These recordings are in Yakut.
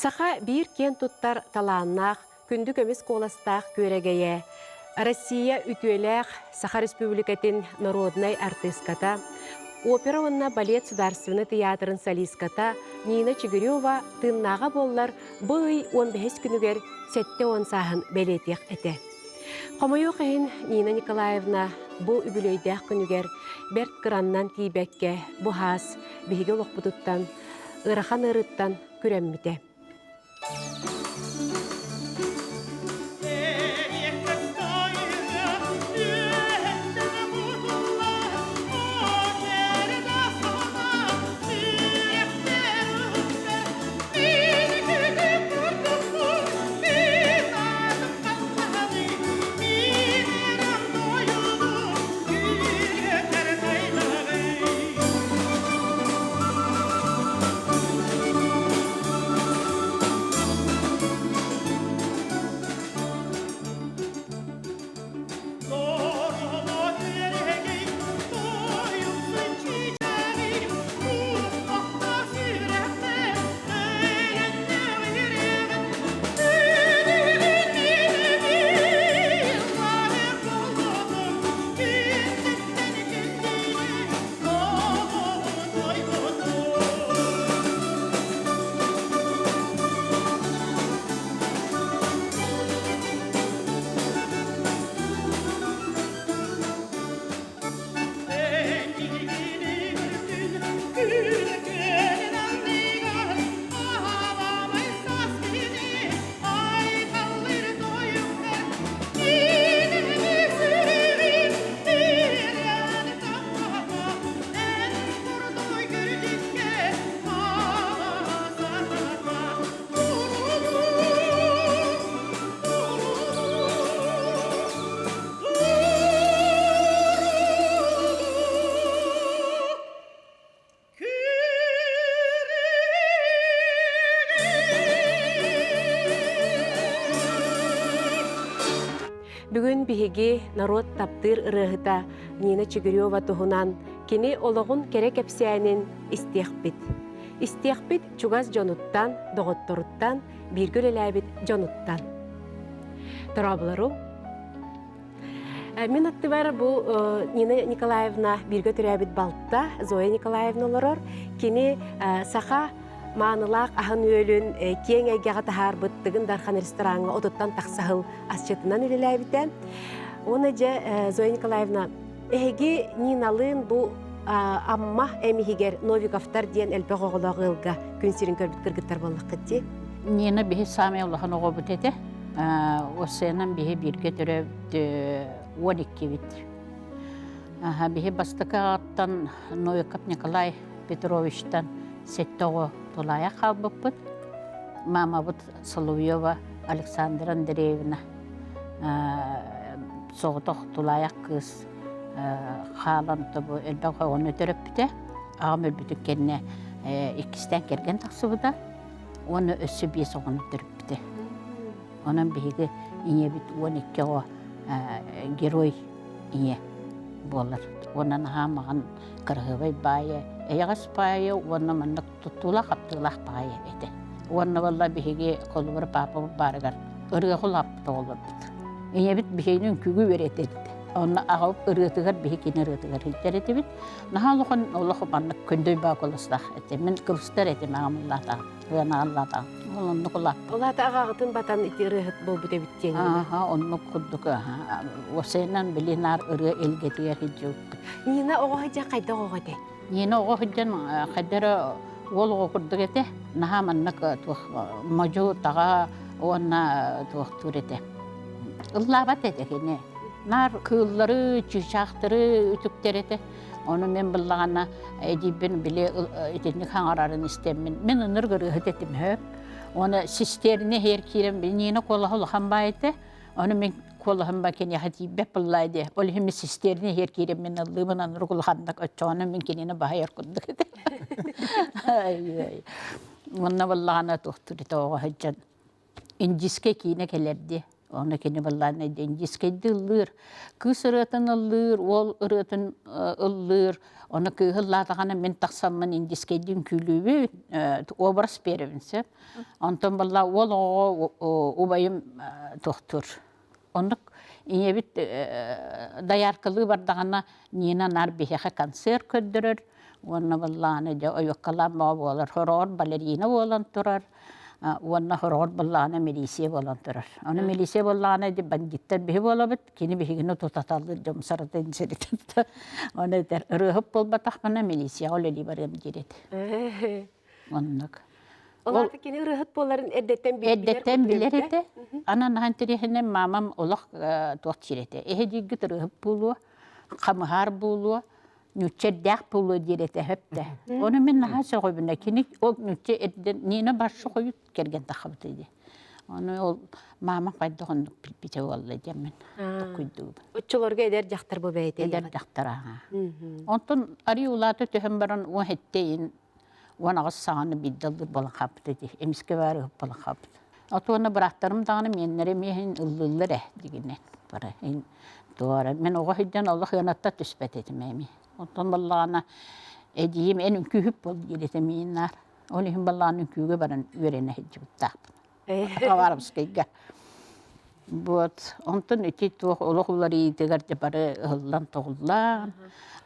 Саха биир киэн туттар талааннаах, күндү көмүс куоластаах күөрэгэйэ, Россия үтүөлээх Саха Республикатын народнай артыыската, опера уонна балет судаарственнай тыйаатырын солистката Нина Чигирева тыыннааҕа буоллар бу ый 15 күнүгэр 70 сааһын бэлиэтиэх этэ. Хомойуох иһин, Нина Николаевна бу үбүлүөйдээх күнүгэр бэрт кыраннан тиийбэккэ бу хаас биһиги олохпутуттан ыарахан ыарыыттан күрэммитэ. Бүгүн биһиги норуот таптыыр ырыаһыта Нина Чигирева туһунан кини олоҕун кэрэ кэпсээнин истиэхпит. Истиэхпит чугас дьонуттан, доҕотторуттан, бииргэ үлэлээбит дьонуттан. Торооболору Мин аттыбар бу Нина Николаевна бииргэ төрөөбүт балта Зоя Николаевна олорор. Кини саха маанылаах аһын-үөлүн киэҥ эйгэҕэ таһаарбыт Тыгын Дархан рестораҥҥа отуттан тахса сыл асчытынан үлэлээбитэ. Уонна дьэ Зоя Николаевна, эһиги Ниналыын бу Амма эмиһигэр Новиковтар диэн элбэх оҕолоох ыалга күн сирин көрбүт кыргыттар буоллаххыт дии? Нина биһи саамай улахан оҕобут этэ. Осенан биһи бииргэ төрөөбүт 12-бит. Биһи бастакы аҕаттан Новиков Николай Петровичтан сэттэ оҕо тулаайах хаалбыппыт. Мамабыт Соловьева Александра Андреевна соҕотох тулаайах кыыс хаалан тобу элбэх оҕону төрөппүтэ. Аҕам өлбүтүн кэннэ иккистээн кэргэн тахсыбыта уонна өссө биэс оҕону төрөппүтэ. Онон биһиги ийэбит 12 оҕо герой ийэ буолар. Уонна наһаа маҕан кыраһыабай баайа, эйэҕэс баайа уонна маннык туттуулаах-хаптыылаах баайа этэ. Уонна буолла биһиги холобура паапабыт баарыгар ырыаҕа улааппыт оҕолорбут. Ийэбит биһигини үҥкүүгэ үөрэтэр этэ. Онно аҕабыт ырыатыгар биһи кини ырыатыгар иһиттэр этибит. Наһаа улахан олох маннык көндөй баа куоластаах этэ. Мин кыбыстар этим аҕам ыллаатаҕым, ырыаны ыллаатаҕым. Ол оннук улааппыт. Ол аата аҕаҕытын батан ити ырыаһыт буолбут эбит диэн. Ааха, оннук курдук уопсайынан били наар ырыа илгэтигэр сылдьыбыппыт. Нина оҕо сылдьан хайдах оҕо этэй? Нина оҕо сылдьан хайда эрэ уол оҕо курдук этэ. Наһаа маннык туох модьу таҕа уонна туохтуур этэ. Ыллаабат этэ кини. Наар кыыллары, чыычаахтары үтүктэр этэ. Ону мин буллаҕына эдиибин били итинник хаҥарарын истэммин мин ынырык ырыаһыт этим хөп. Уонна систиэринэ иһэр киирэн Нина куолаһа улахан баай этэ. Ону мин куолаһым ба киниэхэ тиийбэт буллаа диэ. Ол иһин мин систиэринэ иһэр киирэн мин ыллыыбын ынырык улаханнык оччоҕуна мин кинини баһыйар курдук этэ. Уонна буллаҕына туохтуур этэ оҕо сылдьан индийскэй киинэ кэлэр диэ. Онно кини баллааннай индийскэйди ыллыыр. Кыыс ырыатын ыллыыр, уол ырыатын ыллыыр. Ону кыыһы ыллаатаҕына мин тахсаммын индийскэйди үҥкүүлүүбүн, образ биэрэбин сөп. Онтон балла уол оҕоҕо убайым туохтуур. Оннук ийэбит дояркалыы бардаҕына Нина наар биһиэхэ концерт көрдөрөр уонна быллааны дьэ ойуоккалаан бөҕө буолар. Хороҕор балерина буолан турар уонна хороҕор быллаана милиция буолан турар. Ону милиция буоллаҕына дьэ бандиттар биһи буолабыт, кини биһигини тутаталлар дьон саратын сиритэн. Ону этэр ырыаһыт буолбатахпына милицияҕа үлэлии барыам диир этэ. Оннук. Ол аата кини ырыаһыт буоларын эрдэттэн Эрдэттэн билэр этэ. Анан ахан тириэһинэн маамам олох туох диир этэ. Эһэ дииргит ырыаһыт буолуо, хамыһаар буолуо, ньучча эрдээх буолуо диир этэ сөптө. Ону мин наһаа сөҕөбүнэ. Кини ол ньучча эрдэн Нина баршы хойут кэргэн таххабыта дии. Ону ол маамам хайдах оннук билбитэ буолла диэммин токуйдуубун. Оччолорго эдэр дьахтар бу бэйэтэ. Эдэр дьахтар аха. Онтон арыы улаата түһэн баран уон хэттэ 18 саҕаны биирдэ ыллыр буолан хаалбыта дии. Эмискэ баар ыһык буолан хаалбыта. Отуона бырааттарым даҕаны миэннэрэ миэһин ыллыыллар ээ дигинэн бары туора мин оҕо сылдьан олох ыанатта түспэт этим эми. Оттон баллаҕана эдьиийим эн үҥкүүһүт буол диир этэ миин наар. Ол иһин баллаҕана үҥкүүгэ баран үөрэнэ сылдьыбыттаахпын. Хабаровскайга. Вот. Онтон ити туох олох уларыйыытыгар дьэ бары ыһыллан-тоҕуллан.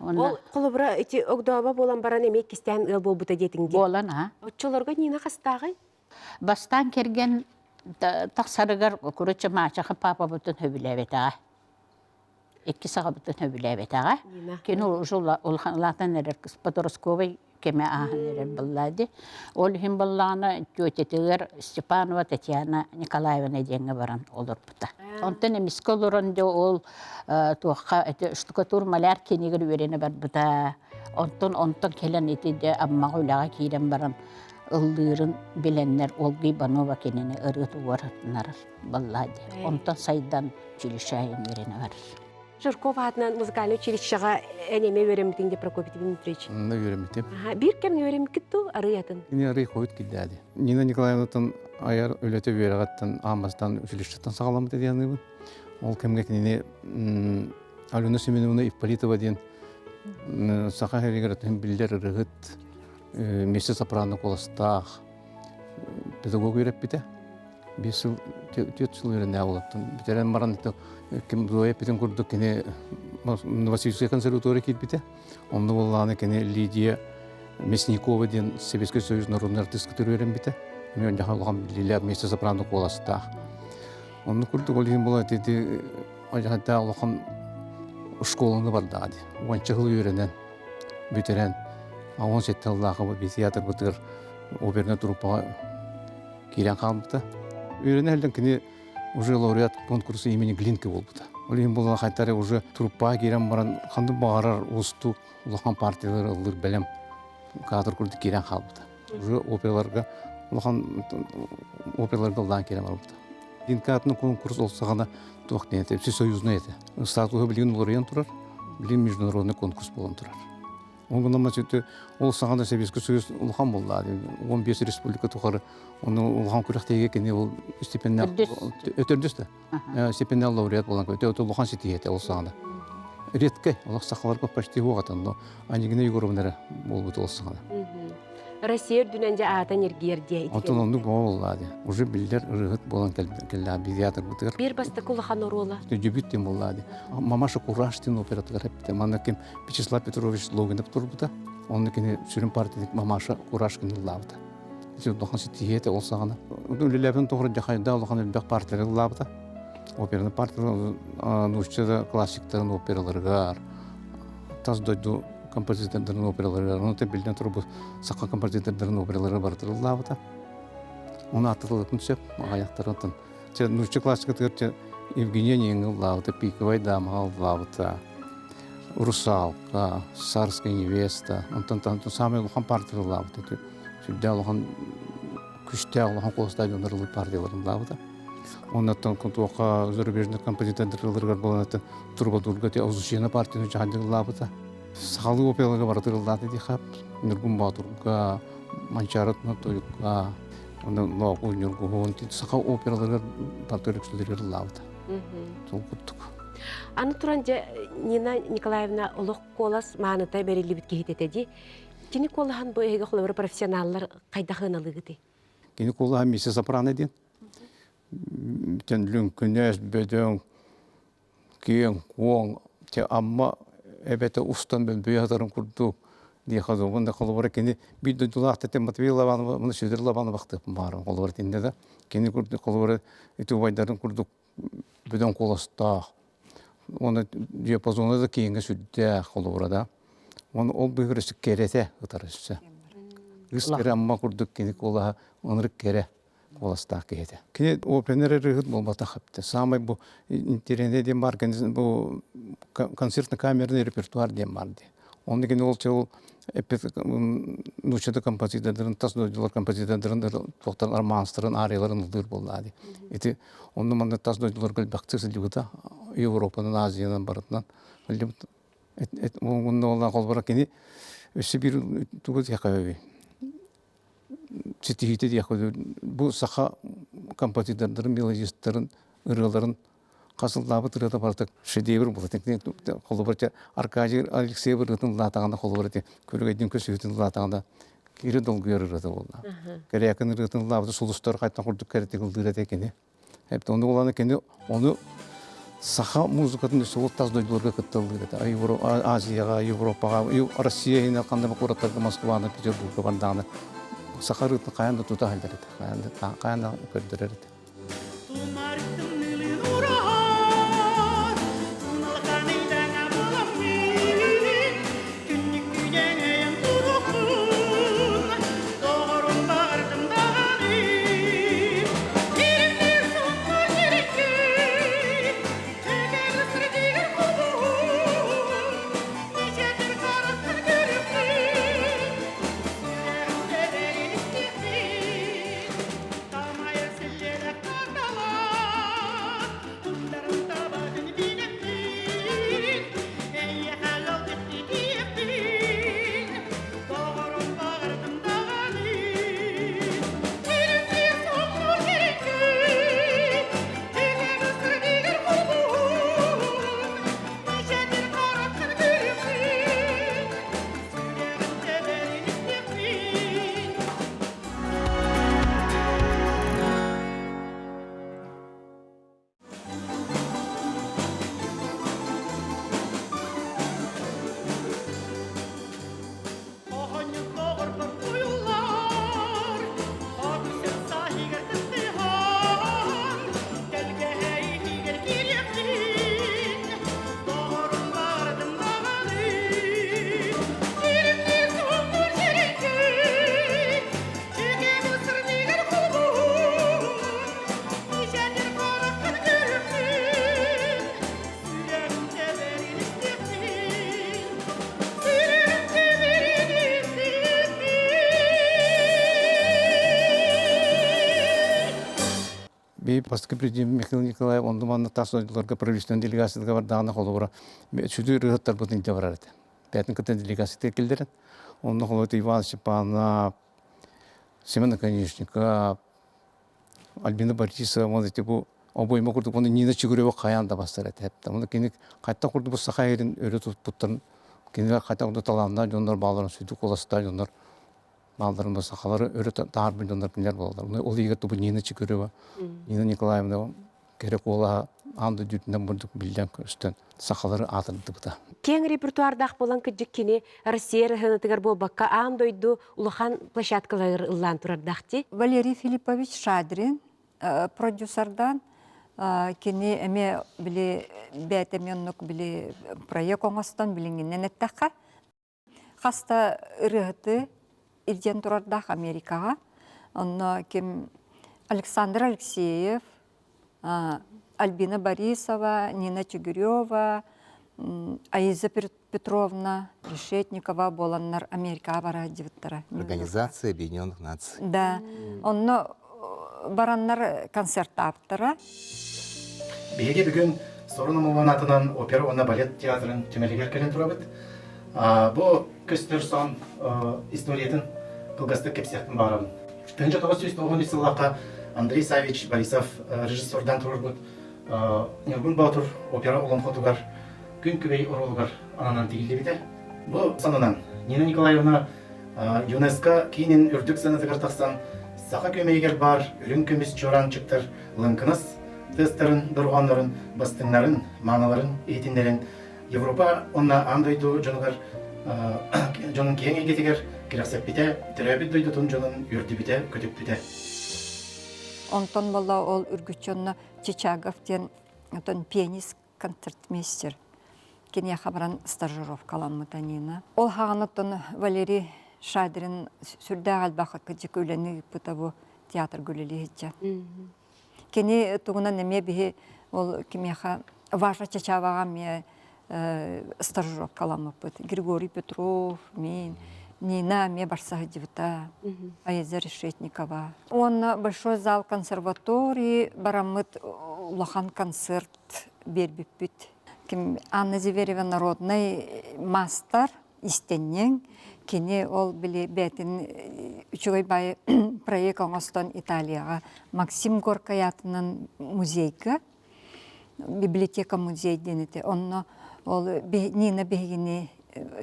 Ол холобура ити огдообо буолан баран эмиэ иккистээн ыал буолбута диэтиҥ дии. Буолан а. Оччолорго Нина хастааҕый? Бастаан кэргэн тахсарыгар короче маачаха паапабытын сөбүлээбэтэҕэ. Иккис аҕабытын сөбүлээбэтэҕэ. Кини уже улаатан эрэр подростковай кэмэ ааһан эрэр буолла дии. Ол иһин буоллаҕына тетятыгар Степанова Татьяна Николаевна диэҥҥэ баран олорбута. Онтон эмискэ олорон дьэ ол туохха ити штукатур маляр киинигэр үөрэнэ барбыта. Онтон онтон кэлэн ити дьэ Аммаҕа үлэҕэ киирэн баран ыллыырын билэннэр Ольга Иванова кинини ырыа тугар баллаа дии. Онтон сайдан училищеҕа үөрэнэ барар. Жирков аатынан музыкальнай училищеҕа эн эмиэ үөрэммитиҥ дии Прокопий Дмитриевич. Онно үөрэммитим. Биир кэмҥэ үөрэммиккит дуу, арыйатын? Кини арый хойут киллээди. Нина Николаевнаттан айар үлэтэ үөрэҕиттэн аан бастаан училищеттан саҕаламмыта диэн аныыбын. Ол кэмҥэ кинини Алена Семеновна Ипполитова диэн саха сиригэр биллэр ырыһыт, миссис сопрано куоластаах педагог үөрэппитэ. Биир сыл, түөрт сыл үөрэннээх буолаттым. Бүтэрэн баран ким Зоя эппитин курдук кини Новосибирскай консерватория киирбитэ. Онно буоллаҕына кини Лидия Мясникова диэн Советский Союз народный артистката үөрэммитэ. Эмиэ дьаха улахан биллиилээх миэстэ сопрано куоластаах. Онно курдук ол иһин буолан ити дьаһайдаах улахан школаны бардаҕа дии. Уонча сыл үөрэнэн бүтэрэн 17 сыллаахы театрбытыгар опернай труппаҕа киирэн хаалбыта. Үөрэнэ сылдьан кини уже лауреат конкурса имени Глинки буолбута. Ол иһин буолан хайтары уже труппаҕа киирэн баран ханнык баҕарар уустук улахан партиялар ыллыр бэлэм кадр курдук киирэн хаалбыта. Уже операларга улахан операларга ыллаан киирэн барбыта. Глинка атынан конкурс ол саҕана туох диэн этэ, всесоюзный этэ. Статуһа билигин уларыйан турар, билигин международный конкурс буолан турар. Ол гынан ол саҕана Советский Союз улахан буолла. 15 республика тухары оны улахан күрэхтэһиигэ кини ол степеннээх өтөрдөс да степеннээх лауреат буолан өтө улахан ситиһиэтэ ол саҕана. Редко олох сахаларга почти уоҕатан, но Анегина Егоровна эрэ буолбут ол саҕана. Россия үрдүнэн дьэ аата ньиргийэр диэ. Онтон оннук буолла дии. Уже биллэр ырыһыт буолан кэллэ театрбытыгар. Биир бастакы улахан оруола. Дебют диэн буолла дии. Мамаша Кураж диэн оператыгар эппитэ. Манна ким Вячеслав Петрович Логинов турбута. Онно кини сүрүн партия Мамаша Кураж ыллаабыта. Ити улахан ситиһиэтэ ол саҕана. Үлэлээбин тоҕо дьахайда улахан элбэх партиялары ыллаабыта. Операны партиялар нуучча классиктарын операларыгар, тас дойду композитордарын операларыгар, ону биллэн турбут саха композитордарын операларыгар барытын ыллаабыта. Оны аттылытын сөп, аяқтарынан. Нуучча классикатыгар Евгения Онегин ыллаабыта, Пиковай дамаҕа ыллаабыта. Русалка, Царская невеста, онтон саамай улахан партия ыллаабыта. Сүрдээх улахан күстээх улахан куоластаах дьоннор ылбыт партияларын ыллаабыта. Оннуттан туохха зарубежный композитордарыгар буолан трубадурга Азучена партияны дьаһанньык ыллаабыта. Сахалыы операларга барытыр ыллаата диэхэ Ньургун Боотурга, Манчаары тойукка, онно Лооку Ньургуһун саха операларыгар барытыр үксүлэригэр ыллаабыта. Сол курдук. Аны туран дьэ Нина Николаевна олох куолас мааныта бэриллибит киһитэ дии. Кини куолаһын бу эһиги холобура профессионаллар хайдах ыналыгытый? Кини куолаһа миссис Сопрано диэн. Бүтэн лүҥкүнэс, бөдөҥ, киэҥ-куоҥ, те Амма эбэтэ устан бөлбөйө сытарын курдук диэхэ да холобура кини биир дойдулаах тэтим Матвей Лобанова, муну Сүдэр Лобанов ахтыахпын баҕарабын холобура итиннэ да кини курдук холобура ити убайдарын курдук бөдөҥ куоластаах уонна диапазона да киэҥэ сүрдээх холобура да уонна ол быыһыгар өссө кэрэтэ ытар өссө кыыс кэрэ Амма курдук кини куолаһа ынырык кэрэ куоластаах киһи этэ. Кини опернер ырыаһыт буолбатах эбитэ. Саамай бу интириэнэ диэн баар бу концертно-камерный репертуар диэн баар дии. Онно кини ол ол нуучча композитордарын, тас дойдулар композитордарын туохтан романстарын, арияларын ыллыыр буоллаа дии. Ити онно манна тас дойдуларга элбэхтик сылдьыбыта, Европанан, Азиянан барытынан сылдьыбыт. Онно холборо кини өссө биир тугу диэхэ ситиһиитэ диэххэ бу саха композитордарын, мелодистарын ырыаларын хас ыллаабыт ырыата барыта шедевр буолар. Холобур, Аркадий Алексеев ырыатын ыллаатаҕына, холобур, ити Күлүгэйдин көсүһүтүн ыллаатаҕына кири долгуйар ырыата буолла. Кэрээкин ырыатын ыллаабыта сулустар хайтан курдук кэрэтик ыллыыр этэ кини. Ону улаана кини ону саха музыкатын өссө тас дойдуларга кытта ыллыыр этэ. Азияҕа, Европаҕа, Россия иһинэн ханна куораттарга Москваны, Петербурга бардаҕына саха ырыатын хайаан да тута сылдьар этэ, хайаан да көрдөрөр этэ. Би бастакы президент Михаил Николаев онно манна тас дойдуларга правительственный делегациятыгар бардаҕына холобура сүдү ырыаһыттарбытын илдьэ барар этэ. Бэйэтин кытта делегация киллэрэн онно холобура Иван Степанов, Семен Оконешников, Альбина Борисова, вот эти бу обойма курдук оны Нина Чигирева хайаан да бастар этэ. Оны кини хайта курдук бу саха сирин өрө туппуттарын кинилэр хайта курдук талааннаах дьоннор бааларын сүдү куоластаах дьоннор бааларын бу сахалары өрө таһаарбыт дьоннор кинилэр буолаллар. Ол иһигэр тубу Нина Чигирева, Нина Николаевна кэрэ куолаһа аан дойду үрдүнэн бурдук биллэн көстөн сахалары аатырдыбыта. Киэҥ репертуардаах буолан кырдьык кини Россия рыһынатыгар буолбакка аан дойду улахан площадкаларыгар ыллаан турардаах дии. Валерий Филиппович Шадрин продюсердан кини эмиэ били бэйэтэ эмиэ оннук били проект оҥостон билиҥҥинэн эттэххэ Хас да ырыаһыты илдьэн турардаах Америкаҕа. Онно ким Александр Алексеев, Альбина Борисова, Нина Чигирева, Аиза Петровна Решетникова буоланнар Америкаҕа бара сылдьыбыттара. Организация Объединенных Наций. Да. Онно бараннар концертаабыттара. Биһиги бүгүн Сорун Омоллоон аатынан опера уонна балет театрын түмэлигэр кэлэн турабыт. Бу көстөр сон историятын кылгастык кэпсиэхпин баҕарабын. 1993 сыллаахха Андрей Савич Борисов режиссердан туруорбут. Ньургун Боотур опера олоҥхотугар Күн Күбэй оруолугар ананан тигиллибитэ. Бу сананан Нина Николаевна ЮНЕСКО киинин үрдүк сыанатыгар тахсан саха күөмэйигэр баар үрүҥ көмүс чуораанчыктар лыҥкынас тыастарын, дорҕооннорун, бастыҥнарын, мааналарын иһитиннэрэн Европа уонна аан дойду дьонугар дьонун киэҥ эйгэтигэр кэрэхсэппитэ, төрөөбүт дойдутун дьонун үөрдүбүтэ, көтүппүтэ. Онтон буолла ол үргүччү онно Чичагов диэн отон пианист концертмейстер киниэхэ баран стажировкаламмыта Нина. Ол хаҕаныттан Валерий Шадрин сүрдээх элбэх кыдьык үлэни ыыппыта бу театрга үлэлиһиччэ. Кини тугунан эмиэ биһи ол кимиэхэ Ваша Чачаваҕа эмиэ стажировкаламмыппыт. Григорий Петров, мин, Нина эмиэ барса сылдьыбыта, Аиза Решетникова. Уонна Большой зал консерватории бараммыт улахан концерт биэрбиппит. Ким Анна Зверева народный мастер, истэнньэҥ. Кини ол били бэйэтин үчүгэй баайы проект оҥостон Италияҕа Максим Горькай аатынан музейга библиотека музей диэн этэ. Онно ол Нина биһигини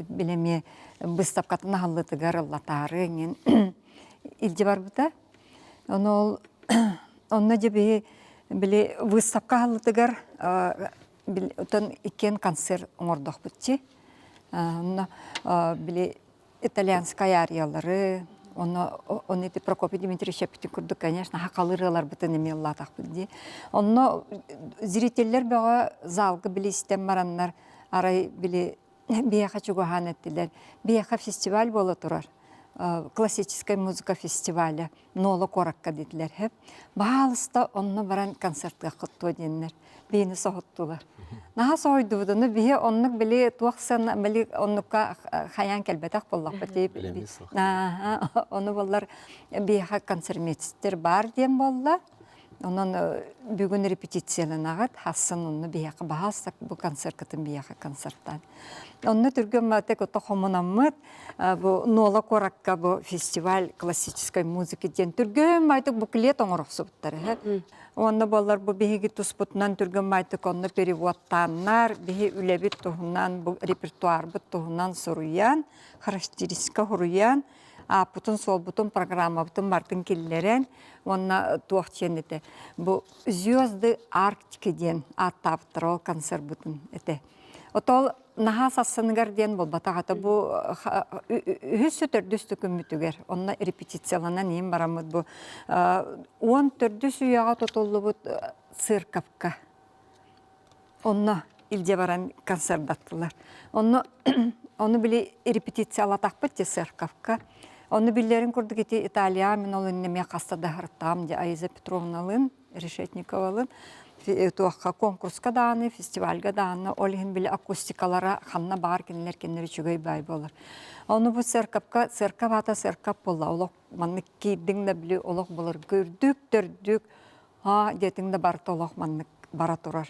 билэмиэ быыстапкатын аһыллытыгар ыллатаары иҥин илдьэ барбыта. Ону ол онно дьэ биһи били выставка аһыллытыгар оттон иккиэн концерт оҥордохпутчи. Онно били итальянскай ариялары, онно оны ити Прокопий Дмитриевич эппитин курдук, конечно, хахалы ырыаларбытын эмиэ ыллаатахпыт дии. Онно зрителлэр бөҕө залга били истэн бараннар, арай били биһиэхэ чугаһаан эттилэр. Биһиэхэ фестиваль буола турар. Классическая музыка фестиваля. Нола куоракка диэтилэр. Хэп. Баһаалыста онно баран концертыаххыт дуо диэннэр. Биһини соһуттулар. Наһаа соһуйдубут. Ону биһи оннук били туох сыана били оннукка хайаан кэлбэтэх буоллахпыт. Ону боллар биһиэхэ концертмейстер бар диэн буолла. Онон бүгүн репетицияланаҕыт, хассын онно биһиэхэ баһаалыста бу концерткытын биһиэхэ концерттаан. Онно түргэн маатык ото хомунаммыт бу Нола куоракка бу фестиваль классической музыки диэн түргэн маайтык буклет оҥорохсубуттар эһэ. Онно буоллар бу биһиги туспутунан түргэн маайтык онно переводтааннар, биһи үлэбит туһунан, бу репертуарбыт туһунан суруйан, характеристика суруйан, ааппытын-суолбутун, программабытын барытын киллэрэн уонна туох диэн этэ бу «Звезды Арктики» диэн ааттаабыттара ол концербытын этэ. Отол наһаа сассыныгар диэн буолбатах ата бу үһүс төрдүс күммүтүгэр онно репетицияланан иин бараммыт бу 14 үйэҕэ тутуллубут церковка Онно илдьэ баран концердаттылар. Онно ону били репетициялатахпыт дии церковка. Ону биллэрин курдук ити Италия мин ол иннэ эмиэ хаста да аһартаам дии Аиза Петровналыын, Решетниковалыын туохха конкурска даҕаны, фестивальга даҕаны ол иһин били акустикалара ханна баар кинилэр кинилэр үчүгэй баай буолар. Ону бу церковка, церковь аата церковь буолла олох маннык киирдиҥ да били олох былыргы үрдүк төрдүк Аа диэтиҥ да барыта олох маннык бара турар.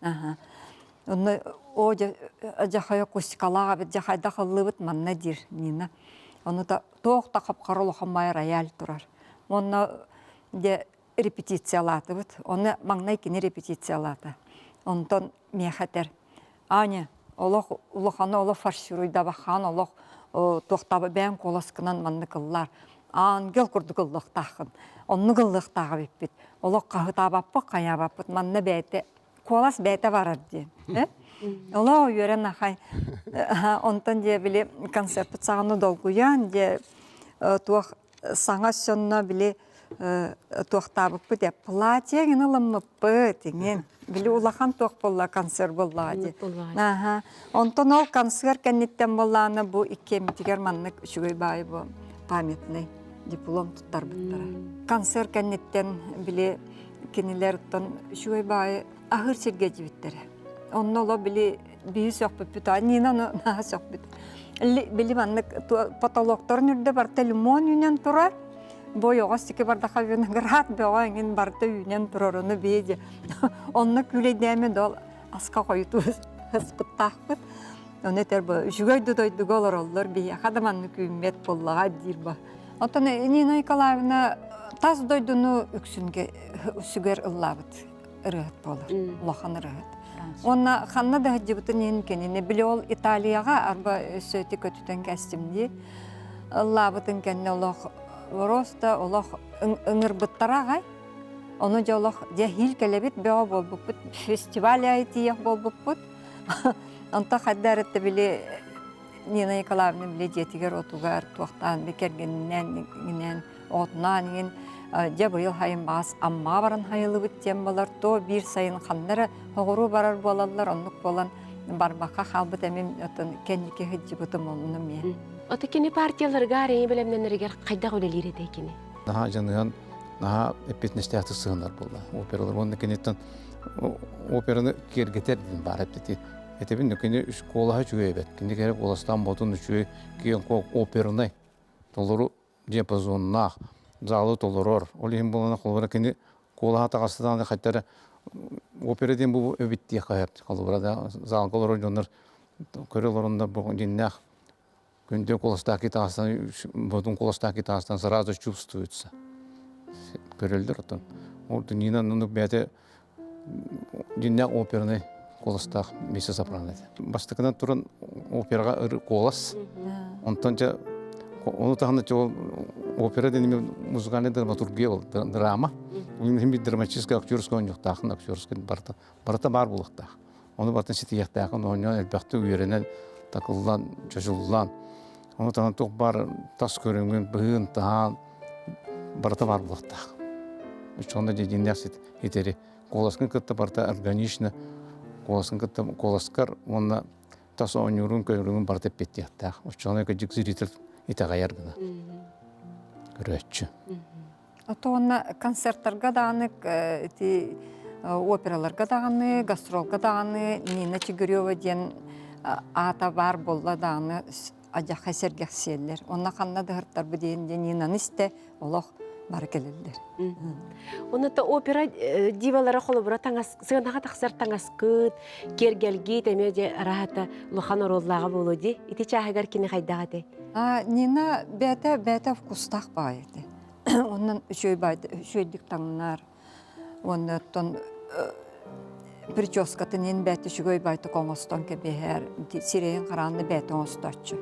Аха. Онно оо дьэ дьахай акустикалаах эбит дьэ хайдах ыллыыбыт манна диир Нина. Ону та туох да хапхара улахан баай рояль турар. Уонна дьэ репетициялаатыбыт. Ону маҥнай кини репетициялаата. Онтон миэхэ этэр Аня, олох улаханы олох фаршируйдабахаан олох туохтаабы бэйэҥ куоласкынан маннык ыллаар. Ангел курдук ыллыахтааххын. Оннук ыллыахтаах эбиппит. Олох хаһытаабаппыт, хайаабаппыт. Манна бэйэтэ куолас бэйэтэ барар диэн. Олох үөрэн ахай. Онтон дьэ били концертпыт саҕана долгуйан дьэ туох саҥа сонно били туохтаабыппыт э платье гына ылыммыппыт иҥин били улахан туох буолла концерт буоллаҕа дии аха онтон ол концерт кэнниттэн буоллаҕына бу иккиэммитигэр маннык үчүгэй баайы бу памятный диплом туттарбыттара концерт кэнниттэн били кинилэр оттон үчүгэй баайы аһыыр сиргэ дьибиттэрэ онно оло били биһи сөхпүппүт а Нина наһаа сөхпүт били маннык потолокторун үрдэ барыта лимон үүнэн турар бу ойоҕос сики бардаха виноград бөҕө эҥин барыта үүнэн турар ону биһи онно күүлэйдээмэ дол аска хойутуу ыспыттаахпыт ону этэр бу үчүгэй да дойдуга олороллор биһиэхэ да маннык үүммэт буоллаҕа диир ба оттон Нина Николаевна тас дойдуну үксүнгэ үсүгэр ыллаабыт. ырыаһыт буолар, улахан ырыаһыт. Уонна ханна да сылдьыбытын иһин кинини били ол Италияҕа арба өссө ити көтүтэн кэстим дии. Ыллаабытын кэннэ олох просто олох ыҥырбыттара аҕай. Ону дьэ олох дьэ иһиил кэлэбит бөҕө буолбуппут, фестиваль аайы тиийэх буолбуппут. Онтон хайда эрэ били Нина Николаевна били дьиэтигэр отугар туохтаан би кэргэнинээн иҥинээн оҕотунаан иҥин дьэ быйыл хайын баас Аммаҕа баран хайылыбыт диэн балар то биир сайын ханна эрэ оҕуруу барар буолаллар оннук буолан барбакка хаалбыт эмим отон кэнники сылдьыбытым онно эмиэ. Ото кини партияларга арыйы бэлэмнэнэригэр хайдах үлэлиир этэй кини? Наһаа дьаныһан, наһаа эппиэтинэстээхтик сыһынар буолла. Опералар уонна киниттэн операны киэргэтэр диэн баар эппити. Этэбин кини куолаһа үчүгэй эбэт. Кини кэрэ куоластаан ботун үчүгэй киэн опернай толору диапазоннаах залы толорор. Ол иһин буолана холобура кини куолаһа таҕыстаҕына хайта эрэ опера диэн бу эбит диэххэ сөп. Холобура да залга олорор дьоннор көрө олороннор бу дьиннээх күндү куоластаах китаастан ботун куоластаах китаастан сразу чувствуется. Көрөллөр оттон. Ол Нина оннук бэйэтэ дьиннээх оперный куоластаах миссис сопрано этэ. Бастакынан туран операҕа куолас. Онтон дьэ ону таһынан ол опера диэн музыкальная драматургия ол драма. Мин драматическай актерскай оонньуохтаахын актерскай барыта барыта баар буолуохтаах. Ону барытын ситиһиэхтээхин оонньоон элбэхтик үөрэнэн такыллан чочуллан ону таһынан туох баар тас көрүҥүн быһыын таһаан барыта баар буолуохтаах. Оччоҕуна дьиҥнээх итери куоласкын кытта барыта органично куоласкын кытта куоласкар уонна тас оонньуурун көрүҥүн барыта эппиэттиэхтээх. Оччоҕуна кырдьык зритель итэҕэйэр гына көрөөччү. Ото уонна концерттарга даҕаны ити операларга даҕаны, гастролга даҕаны Нина Чигирева диэн аата баар буолла даҕаны адьахха сэргэхсийэллэр. Онно ханна да ыһыртарбыт диэн Нинаны истэ олох бары кэлэллэр. Онно опера дивалара холобура таҥас сыанаҕа тахсар таҥаскыт, киэргэлгит эмиэ дьэ араһата улахан оруоллааҕа буолуо дии. Ити чааһыгар кини хайдах этэй? Нина бэйэтэ бэйэтэ вкустаах баҕайы этэ. Онон үчүгэй үчүгэйдик таҥнар. Уонна оттон прическатын иһин бэйэтэ үчүгэй байтык оҥостон кэбиһэр, сирэйин хараанны бэйэтэ оҥостооччу.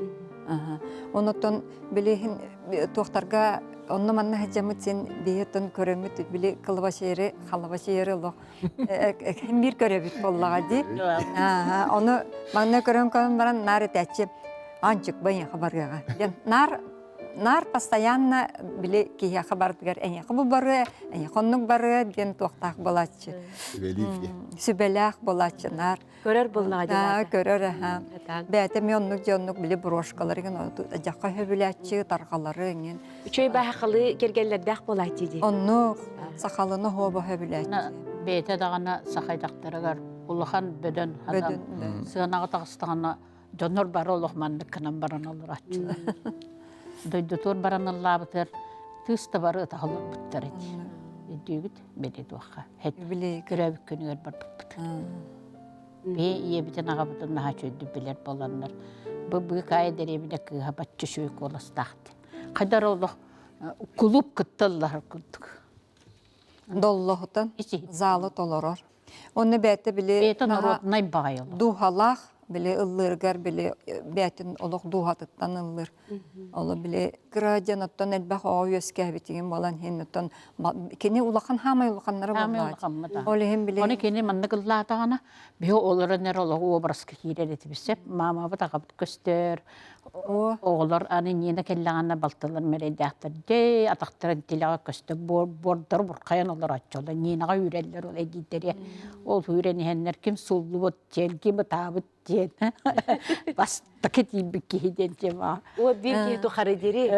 Онотон билиһин туохтарга онно манна сылдьаммыт син биһиттэн көрөммүт били кылабачыйары халабачыйары олох биир көрөбүт буоллаҕа дии. Ону манна көрөн көрөн баран наар этээччи Анчык байыаха барыаҕа диэн наар наар постоянно били киһиэхэ барытыгар эйиэхэ бу барыа, эйиэхэ оннук барыа диэн туохтаах буолааччы. Сүбэлээх буолааччы наар. Көрөр буоллаҕа дии. Көрөр аха. Бэйэтэ эмиэ оннук дьэ оннук били брошкалары гын дьахха хөбүлээччи тарҕалары иҥин. Үчүгэй баһахалыы кэргэллэрдээх буолааччы дии. Оннук сахалыны хообо хөбүлээччи. Бэйэтэ даҕаны сахайдахтарыгар улахан бөдөн хадан сыанаҕа таҕыстаҕына Дьоннор бары олох маннык гынан баран олорооччулар. Дойдутугар баран ыллаабытыгар тыыс да бары ытаһыллыбыттар ити. Өйдүүгүт? Били туохха. Көрөөбүт күнүгэр барбыппыт. Бэйэ ийэбитин аҕабытын наһаа үчүгэйдик билэр буоланнар бу быыкаайа дэриэбинэ кыыһа бачча үчүгэй куоластаах диэн. Хайдар олох кулууп кытта ыллаһар курдук. Доллоһутан залы толорор. Онно бэйэтэ били Бэйэтэ норуодунай баҕайы олох. дууһалаах били ыллыырыгар били бэйэтин олох дууһатыттан ыллыыр. Оло били кыра диэн оттон элбэх оҕо үөскээбитигин буолан иһин оттон кини улахан хаамай улаханнара буоллаҕа. Ол иһин били Оны кини маннык ыллаатаҕына биһи олорон эрэ олоҕу уобараска киирэр этибит сөп. Маамабыт аҕабыт көстөр, Оҕолор аны Нина кэллэҕинэ балтылар мэрэйдээхтэр дьэ атахтарын тилэҕэ көстө буордары бурхайан олорооччулар Нинаҕа үүрэллэр ол эдиидэри ол үүрэн иһэннэр ким сууллубут диэн ким ытаабыт диэн бастакы тиийбит киһи диэн тема Уот биир киһи тухары дири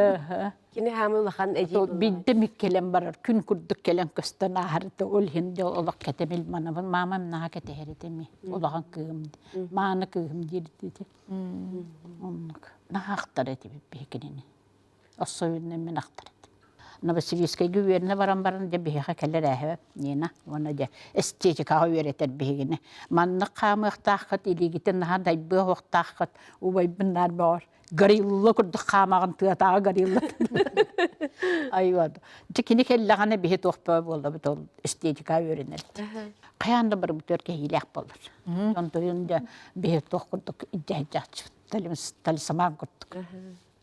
кини хаамы улахан эдьиий биирдэ мик кэлэн барар күн курдук кэлэн көстөн ааһарыта ол иһин дьэ олох кэтэмил манабын маамам наһаа кэтэһэр этими улахан кыыһым мааны кыыһым диир этэ Оннук. Наһаа ахтар этибит биһи кинини. Особенно мин ахтар этим. Новосибирскайга үөрэнэ баран баран дьэ биһиэхэ кэлэр ээһэбэп Нина уонна дьэ эстетикаҕа үөрэтэр биһигини. Маннык хаамыахтааххыт, илиигитин наһаа дайбыа уохтааххыт, убайбын наар бөҕөр горилла курдук хаамаҕын тыатааҕы горилла. Айуа. Дьэ кини кэллэҕинэ биһи туох бөҕө буоллабыт ол эстетика үөрэнэрбит. Хайаан да барыбытыгар кэһиилээх буолар. Онтуйун дьэ биһи туох курдук илдьэ талисман курдук.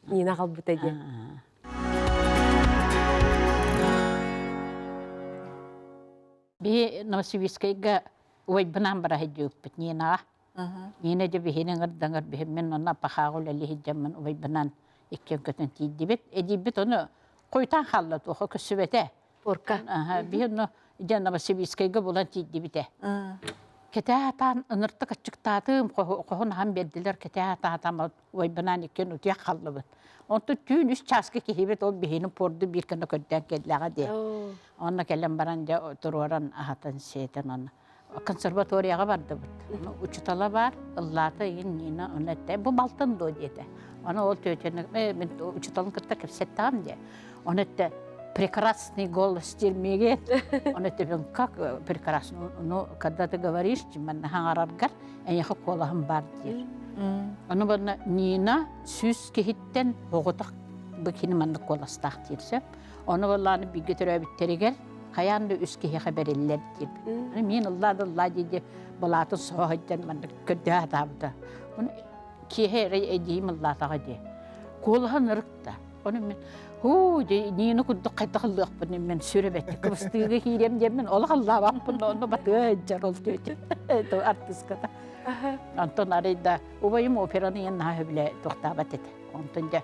Нина аҕалбыта диэн. Биһи Новосибирскайга убайбынаан бара сылдьыбыппыт Нинаҕа. Нина дьэ биһини ыҥырдаҥар биһи мин онно пахааҕа үлэлии сылдьаммын убайбынаан иккиэн көтөн тиийдибит. Эдиийбит ону хойутаан хаалла туоха көссүбэтэ. Порка. Биһи онно дьэ Новосибирскайга булан тиийдибитэ. Кэтээ атаан ыныртык аччыктаатым, хоһун аһан биэрдилэр, кэтээ атаатам убайбынаан иккиэн утуйах халлыбыт. Онтон түүн үс чааска киһибит ол биһини порду биир гына көрдөөн кэллэҕэ дии. Онно кэлэн баран дьэ туруоран аһатан сиэтэн онно консерваторияҕа бардыбыт. Учутала баар, ыллаата игин Нина ону эттэ, бу балтын дуо диэтэ. Ону ол тетяны мен учуталын кытта кэпсэттэҕим диэ. Ону эттэ прекрасный голос диир миигин. Ону эттэ как прекрасный, ну когда ты говоришь, манна хаҥараргар эйиэхэ куолаһым баар диир. Ону манна Нина сүүс киһиттэн оҕотох бу кини маннык куоластаах диир сөп. Ону буоллааны бииргэ төрөөбүттэригэр хайаан да үс киһиэхэ бэриллэр диир. Мин ыллаа да ыллаа дии былаатын соһо сылдьан маннык көрдөһө сатаабыта. Ону киэһэ эрэ эдьиийим ыллаатаҕа дии. Куолаһын ырыкта. Ону мин һуу дии Нина курдук хайдах ыллыахпын мин сүрэ бэттэ кыбыстыыга киириэм диэммин олох ыллаабаппын онно батыа сылдьар ол түөтэ артыыската. Онтон арай да убайым операны иэн наһаа сөбүлээ туохтаабат этэ. Онтон дьэ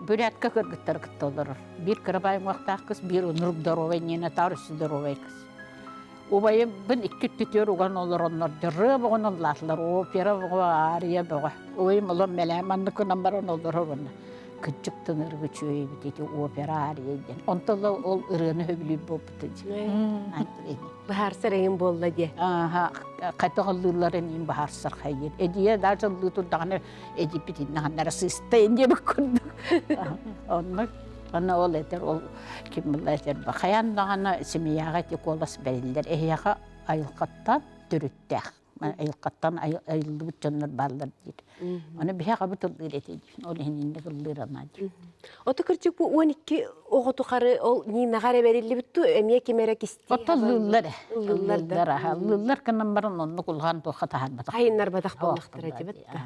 бүрээткэ кыргыттары кытта олорор. Биир кырабай уҥуохтаах кыс, биир унурук доруобай Нина таар өссө доруобай кыс. Убайыбын икки өттүтүгэр уган олороннор дьырыа боҕун ыллаатылар, опера бөҕө, ария бөҕө. Убайым олор мэлээн маннык гынан баран олорор уонна кырдьык тынырык үчүгэй эбит ити опера ария диэн. Онтон ол ырыаны сөбүлүүр буолбута дии. Быһаарсар эҥин буолла диэ. Ааха, хайдах ыллыылларын иин быһаарсар хайыыр. Эдийэ даже ыллыы турдаҕына эдиппит иннаханнара сыыста диэбит курдук. Оннук Онно ол этэр ол ким була этэр хайаан даҕаны семьяҕа ити куолас бэриллэр эһиэхэ айылҕаттан төрүттээх айылҕаттан айыллыбыт дьоннор бааллар диир. Ону биһиэхэ бу тыллыыр этэ диир. Ол иһин инник ыллыыр анаа диир. Ото кырдьык бу 12 оҕо тухары ол Нинаҕа эрэ бэриллибит ту эмиэ ким эрэ кистии Ото ыллыыллар ыллыыллар да ыллыыллар гынан баран оннук улахан туохха таһаарбатах. Хайыннарбатах буоллахтара дибит да.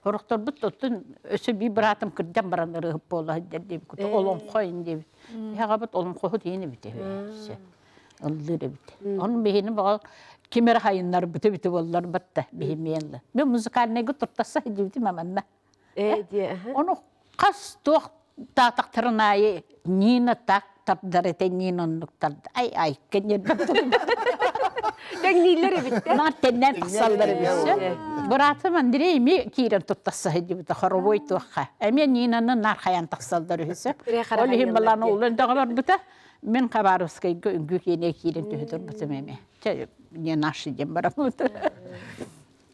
Сорохторбут оттон өссө биир быраатым кырдьан баран ырыһып буола сылдьар диэбит курдук олоҥхо ин диэбит. Эһэҕэбит олоҥхоһут иин эбит үһү ыллыыр эбит. Ону биһини баҕа ким эрэ хайыннарбыта эбитэ буоллар батта биһимиэн. Мен музыкальныйга туртасса сылдьыбытым аманна. Ээ диэ. Ону хас туох таатахтарын аайы Нина так тардар этэ Нина оннук тарда ай ай Тэҥнииллэр эбит Наар тэннээн тахсаллар эбит. Быраатым Андрей эмиэ киирэн туттарса сылдьыбыта хоровой туохха. Эмиэ Нинаны наар хайан тахсаллар үһүсэ. Ол иһин балаан улан даҕа барбыта. Мин Хабаровскайга үҥкүү киэнэ киирэн түһэ турбутум эмиэ. Чэ, не наши диэн бараммыт.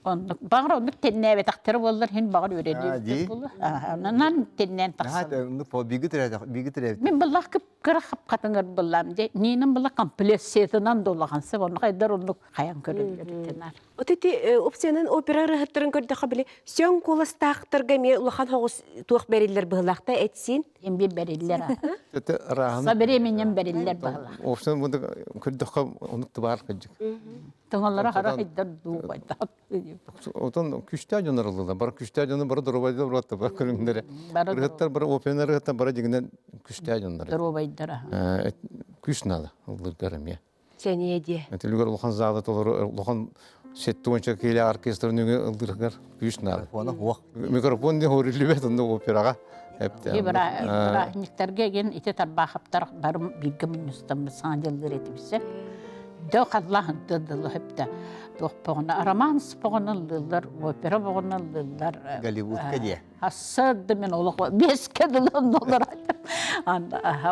Оннук баҕар оннук тэннээбэтэхтэрэ буоллар иһин баҕар үөрэнии буолуо. Онон тэннээн тахсан. Оннук биги төрөөтөх биги төрөөбүт. Мин быллах кып-кыра хап-хатыҥыр быллаам дьэ Нинам была комплексиятынан да улахан сөп оннук хайдар оннук хайан көрөллөр тенар. Вот ити опциянан опера ырыһыттарын көрдөххө били сөҥ куоластаахтарга эмиэ улахан хоҕус туох бэриллэр быһылаахта этсин. Эмби бэриллэр. Со временем бэриллэр быһылаах. Опциянан көрдөххө оннук тыбаар кырдьык. Тыҥалара хара хайдар дуу хайдах. Отон күстээх дьон арыллылар. Бары күстээх дьону бары доруобайдар баратта бары көрүҥнэрэ. Ырыһыттар бары опион ырыһыттар бары дьиҥинэн күстээх дьоннор. Доруобайдара. Күс наада ыллыргар эмиэ. Сэниэ диэ. Түлүгэр улахан залы толору улахан сеттуонча киилэ оркестр нөҥүө ыллыргар күс наада. Микрофона хуох. Микрофон диэн хорүллүбэт онно операҕа. Бырааһынньыктарга ген ити тарбаахаптар бары бииргэ мунньустаммыт саҥа дьыллыр этибисэ. Дө халлаһын тыдылы хөптө туох боҕуна романс боҕуна ыллыыллар, опера боҕуна ыллыыллар. Голливудка диэ. Ассады мен олох беске дылы олор.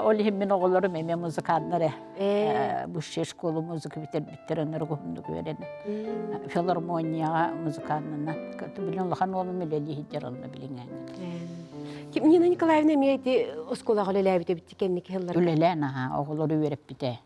Ол иһин мин оҕолорум эмиэ музыканнар э. Высшая школа музыка бүтэрбиттэр өнөр уһуннук үөрэнэн. Филармонияҕа музыканнынан. Билин улахан уолум үлэлии сылдьар онно билиҥҥээҥҥэ. Нина Николаевна эмиэ ити оскуолаҕа үлэлээбит эбит кэнники сылларга. Үлэлээн аха оҕолору үөрэппитэ.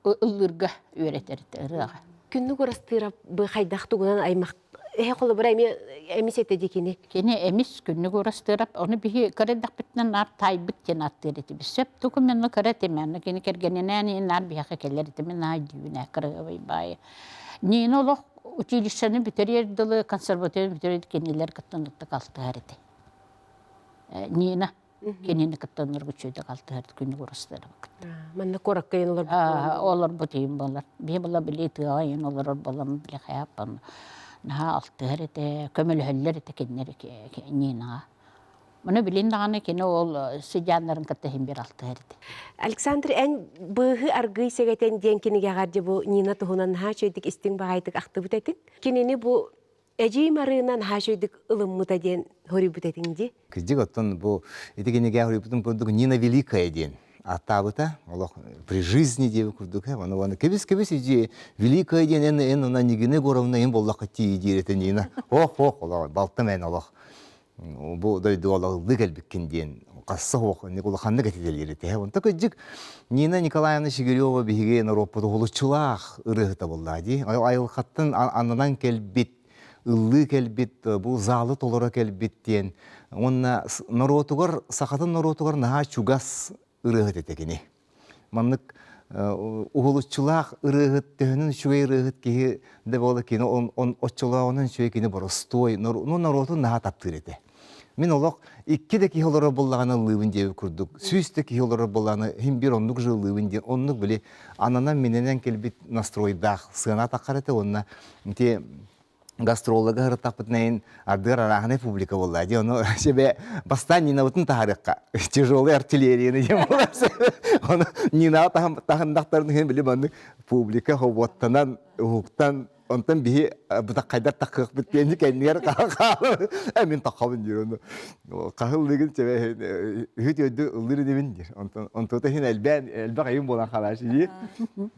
Ыллыырга үөрэтэр ырыаҕа. Күннүк Урастыырап бу хайдах тугунан аймах Эһэ холобура эмиэ эмис этэ дии кини. Кини эмис күннүк урастыырап, ону биһи кыра эрдэхпитинэ наар таайбыт диэн ааттыыр этибит. Сөп докуменны кыра этим, аны кини кэргэнинээн наар биһиэхэ кэлэр этим, наай дүүбүн ээ кырыһабай баайы. Нина олох училищены бүтэриэр дылы, консерваторияны бүтэриэр кинилэр кытта ынырыктык алтыһар этэ. Нина кинини кытта ынырык үчүгэйдик алтыһар күннүк урастыырап кытта. Манна куоракка иин олорбут Олорбут иин буолар. Биһи була били тыаҕа иин олорор буолан били хайааппан наһаа алтыһар этэ, көмөлөһөллөр этэ кинилэр Нинаҕа. Маны билин даҕаны кини ол сыдьааннарын кытта иһин бир алтыһар этэ. Александр, эн быыһы аргыый сэгэтэн диэн кинигэҕэр дьэ бу Нина туһунан наһаа үчүгэйдик истиҥ баҕайытык ахтыбыт этиҥ. Кинини бу Эдьиий Марыына наһаа үчүгэйдик ылыммыта диэн хоруйбут этиҥ дии. Кырдьык, оттон бу ити кинигэ хоруйбутун курдук Нина Великая диэн ааттаабыта. Олох при жизни диэбит курдук. Ону уонна кэбис-кэбис иди Великая диэн эн эн она Нигина Егоровна эн буоллахха тии диир этэ Нина. Ох, ох, олох балтым эн олох бу дойдуга олох кэлбиккин диэн хасса суох улаханнык этитэлиир этэ. Онто кырдьык Нина Николаевна Чигирева биһиги норуоппут уһулуччулаах ырыаһыта буолла дии. Айылҕаттан ананан кэлбит, ыллыы кэлбит, бу залы толоро кэлбит диэн. Уонна норуотугар, сахатын норуотугар наһаа чугас ырыаһыт этэ кини. Маннык уһулуччулаах ырыаһыт, төһөнөн үчүгэй ырыаһыт киһи да буола кини он оччолооҕунан үчүгэй кини боростуой, ну норуотун наһаа таптыыр этэ. Мин олох икки да киһи олорор буоллаҕына ыллыыбын диэбит курдук, сүүс да киһи олорор буоллаҕына иһин биир оннук же ыллыыбын диэн оннук били ананан минэнэн кэлбит настройдаах сыана таххар этэ уонна ити гастролларга сырыттахпытына иһин ардыгар арааһынай публика буолла дии ону себе бастаан Нинабытын таһаарыахха тяжелый артиллерияны диэн буолар ону Нинаҕа таһындахтарын иһин били маннык публика хобуоттанан уһуктан онтон биһи бытаххайдар таххыахпыт диэн кэннигэр хаалар мин таххабын диир ону хаһыллыгын чэбэ үһүт өйдү ыллыр инибин диир онтон онтута иһин элбээн элбэх айым буолан хаалаачы дии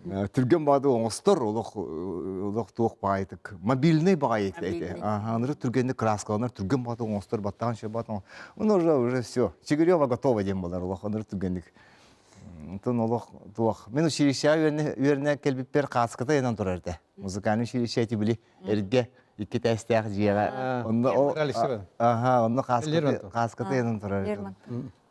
түргэн баҕады оҥостор олох олох туох баҕайытык мобильный баҕайы этэ аһааныры түргэнник краскаланар түргэн баҕады оҥостор баттаан шө бат он уже уже все Чигирева готова диэн болар олох онор түргэнник Онтон олох туох. Мин училищеҕа үөрэнэ кэлбиппэр кааската ыйанан турар этэ. Музыкальный училище эти били эргэ икки этээстээх дьиэҕэ. Онно аха, онно кааската ыйанан турар этэ.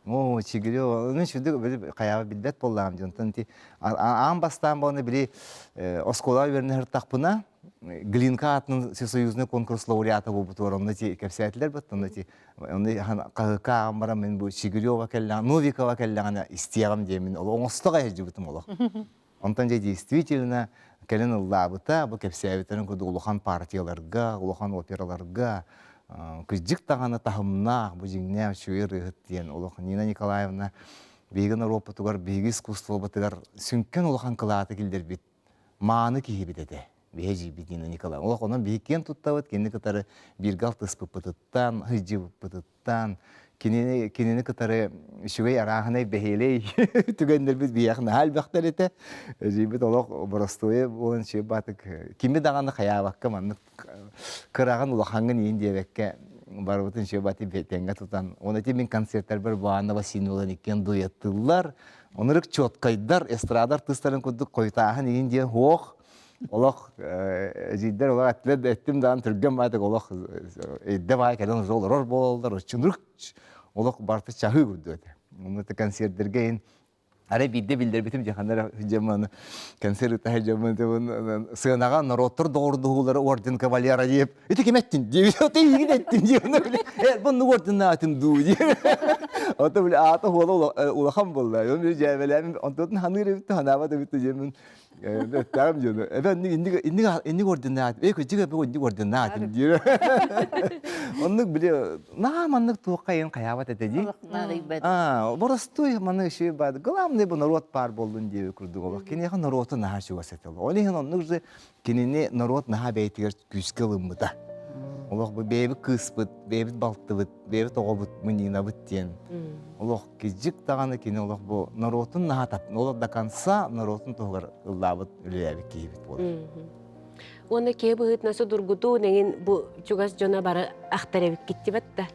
Оо, Чигирева, ну сүрдүк били хайаҕа билбэт буоллаҕым дьон. Онтон ити аан бастаан буолан били оскуолаҕа үөрэнэ сырыттахпына Глинка аатынан всесоюзный конкурс лауреата буолбутугар онно ити кэпсээтилэр быт онно ити онно хаһыкка ааҕан баран мин бу Чигирева кэллэҕинэ Новикова кэллэҕинэ истиэҕим диэммин ол оҥосто сылдьыбытым олох. Онтон дьэ действительно кэлин ыллаабыта бу кэпсээбиттэрин курдук улахан партияларга, улахан операларга кырдьык даҕаны таһымнаах бу дьиҥнээх үчүгэй ырыаһыт диэн олох Нина Николаевна биһиги норуоппутугар, биһиги искусствобытыгар сүҥкэн улахан кылааты киллэрбит мааны киһибит этэ. Биһи эдьиийбит Нина Николаевна. Олох онон биһи киэн туттабыт, кинини кытары бииргэ алтыспыппытыттан, сылдьыбыппытыттан, кинини, кинини кытары үчүгэй арааһынай бэһиэлэй түгэннэрбит биһиэхэ наһаа элбэхтэр этэ. Эдьиийбит олох боростуойа буолан үчүгэй баатык кими даҕаны хайаабакка маннык кыраҕын улахаҥҥын иин диэбэккэ барыбытын үчүгэй баатык тэҥҥэ тутан. Уонна ити мин концертарбар Баана Васильевна иккиэн дуэттыыллар. Оннук четкайдар, эстрада артыыстарын курдук хойутааһын иин диэн суох. Олох эдьиийдэр олох эттилэр да эттим даҕаны түргэн баайдык олох эйдэ баай кэлэн уже олорор буолаллар оччунук олох барыта чаһыы курдук этэ. Онно концердергэ иһин арай биирдэ биллэрбитим дьаханнар дьоммун концерт ыта дьоммун сыанаҕа норуоттар доҕордоһуулара орден кавалера диэп ити ким эттин диэбит ото игин эттин диэбит э бу орденнаатым дуу диэбит ото били аата хуола улахан буолла он били дьээбэлээмин онтон ханыыр эбит ханаабат эбит диэмин Өттөҕүм дьону. Эбэ инник инник инник орденаат. Э кырдьык эбэ инник орденаатым диир. Оннук били наа маннык туохха иһин хайаабат этэ дии. Аа, боростуой маннык үчүгэй баар. Главное бу норуот баар буоллун диэби курдук олох. Киниэхэ норуоту наһаа чугас этэ. Ол иһин оннук же кинини норуот наһаа бэйэтигэр күүскэ ылыммыта. Олох бу бэйэбит кыыспыт, бэйэбит балтыбыт, бэйэбит оҕобут Нинабыт диэн. Олох кижик даҕаны кини олох бу норуотун наһаа тап, олох до конца норуотун туһугар ыллаабыт, үлэлээбит киһибит буолар. Уонна киһи быһыытынан судургутуу нэҥин бу чугас дьоно бары ахтар эбиккиттибэт да.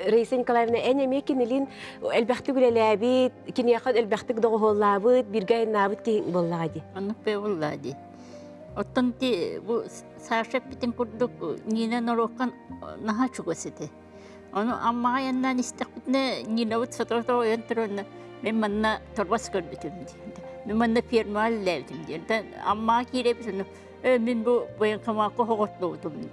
Раиса Николаевна, эн эмиэ кинилин элбэхтик үлэлээбит, киниэхэ элбэхтик доҕуһуоллаабыт, бииргэ айаннаабыт киһиҥ буоллаҕа дии. Оннук буоллаа дии. Оттон ити бу Саша эппитин курдук Нина норуокка наһаа чугас этэ. Ону Аммаҕа айаннаан истэхпитинэ Нинабыт сотору ойон туран мин манна торбос көрбүтүм диэн. Мин манна фермаҕа үлэлээбитим диэн. Аммаҕа киирэбит ону э мин бу военкомакка оһоҕоттообутум диэн.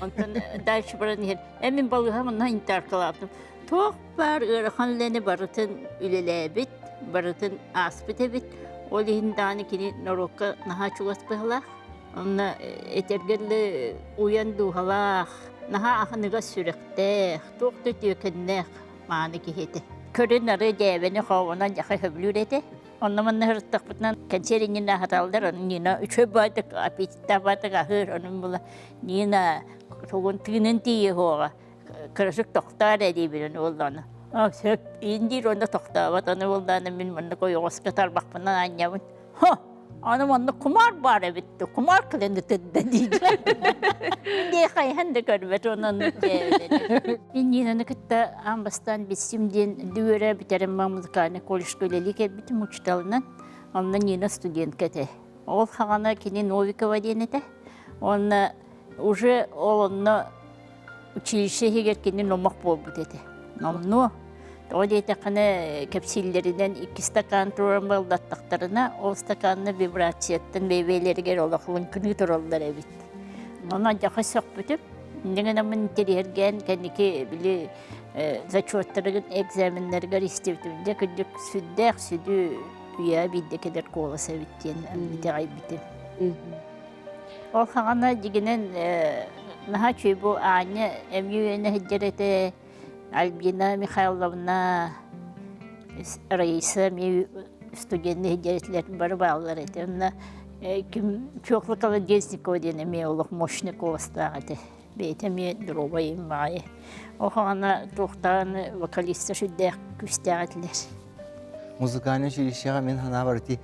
Онтон дальше баран иһэн э мин балыыһа манна интаркалаабытым. Туох баар ыарахан үлэни барытын үлэлээбит, барытын ааспыт эбит. Ол иһин даҕаны кини норуокка наһаа чугас быһыылаах. Онно этэргэ дылы уйан дууһалаах, наһаа аһыныгас сүрэхтээх, туох да үтүөкэннээх мааны киһи этэ. Көрүн-ары дьээбэни хообонон дьаха сөбүлүүр этэ. Онно манна сырыттахпытынан кэнсиэр иннинэ аһаталлар, ону Нина үчүгэй баайдык аппетиттаах баайдык аһыыр, ону була Нина тугун тыынын тиийэ суоҕа кырасык тохтоо эрэ диибин уоллаана. Сөп иин диир уонна тохтообот, ону уоллаана мин маннык ойоҕоско тарбахпынан аанньабын. Ха, аны манна кумаар баар эбит да, кумаар кэлэн ытырда диир. Дии хайаан да көрбөт онон Мин Нинаны кытта аан бастаан билсим диэн дүөрэ бүтэрэн музыкальный колледжка үлэлии кэлбитим учууталынан. Онно Нина студентка этэ. Ол хаҕана кини Новикова диэн этэ. Уонна уже ол онно Училище иһигэр кини номох буолбут этэ. Номнуо. Тоҕо диэтэххинэ, кэпсииллэринэн икки стакан туран баллаттахтарына, ол стаканна вибрацияттан бэйбэйлэригэр олох лыҥкыныы тураллар эбит. Онон дьаха сөхпүтүм. Инньэ гынаммын интэриэһиргээн кэнники били зачеттарыгын экзаменнарыгар истибитим. Дьэ кырдьык сүрдээх сүдү үйэ биирдэ кэлэр куолас эбит диэн итэҕэйбитим. Ол хаҕана дьигинэн наһаа үчүгэй бу Аня эмиэ үөрэнэ сылдьар этэ, Альбина Михайловна, Раиса эмиэ студенныы сылдьар этилэр, бары бааллар этэ. Онно ким Фёкла Колодезникова диэн эмиэ олох мощный куоластаах этэ. Бэйэтэ эмиэ доруобай баҕайы. Ол хаҕана туохтаан вокалиста сүрдээх күүстээх этилэр. Музыкальнай училищеҕа мин санаабар ити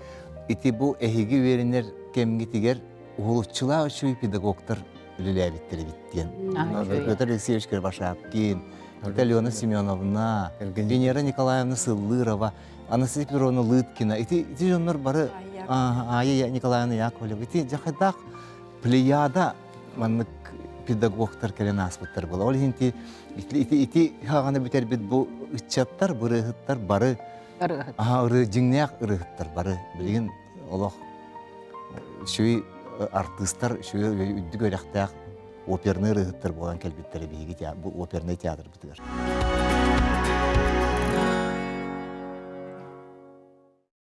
ити бу эһиги үөрэнэр кэмҥитигэр уһулуччулаах үчүгэй педагогтар үлэлээбиттэр эбит диэн. Петр Алексеевич Кривошапкин, Алена Семеновна, Венера Николаевна Сыллырова, Анастасия Петровна Лыткина. Ити ити дьоннор бары Ая Николаевна Яковлева. Ити дьахайдаах плеяда маннык педагогтар кэлэн ааспыттар буола. Ол иһин ити ити ити хаҕаны бүтэрбит бу ыччаттар, ырыаһыттар бары аха ырыы дьиҥнээх ырыаһыттар бары билигин олох үчүгэй артыыстар үчүгэй үрдүк үөрэхтээх опернай ырыаһыттар буолан кэлбиттэрэ биһиги бу опернай театрбытыгар.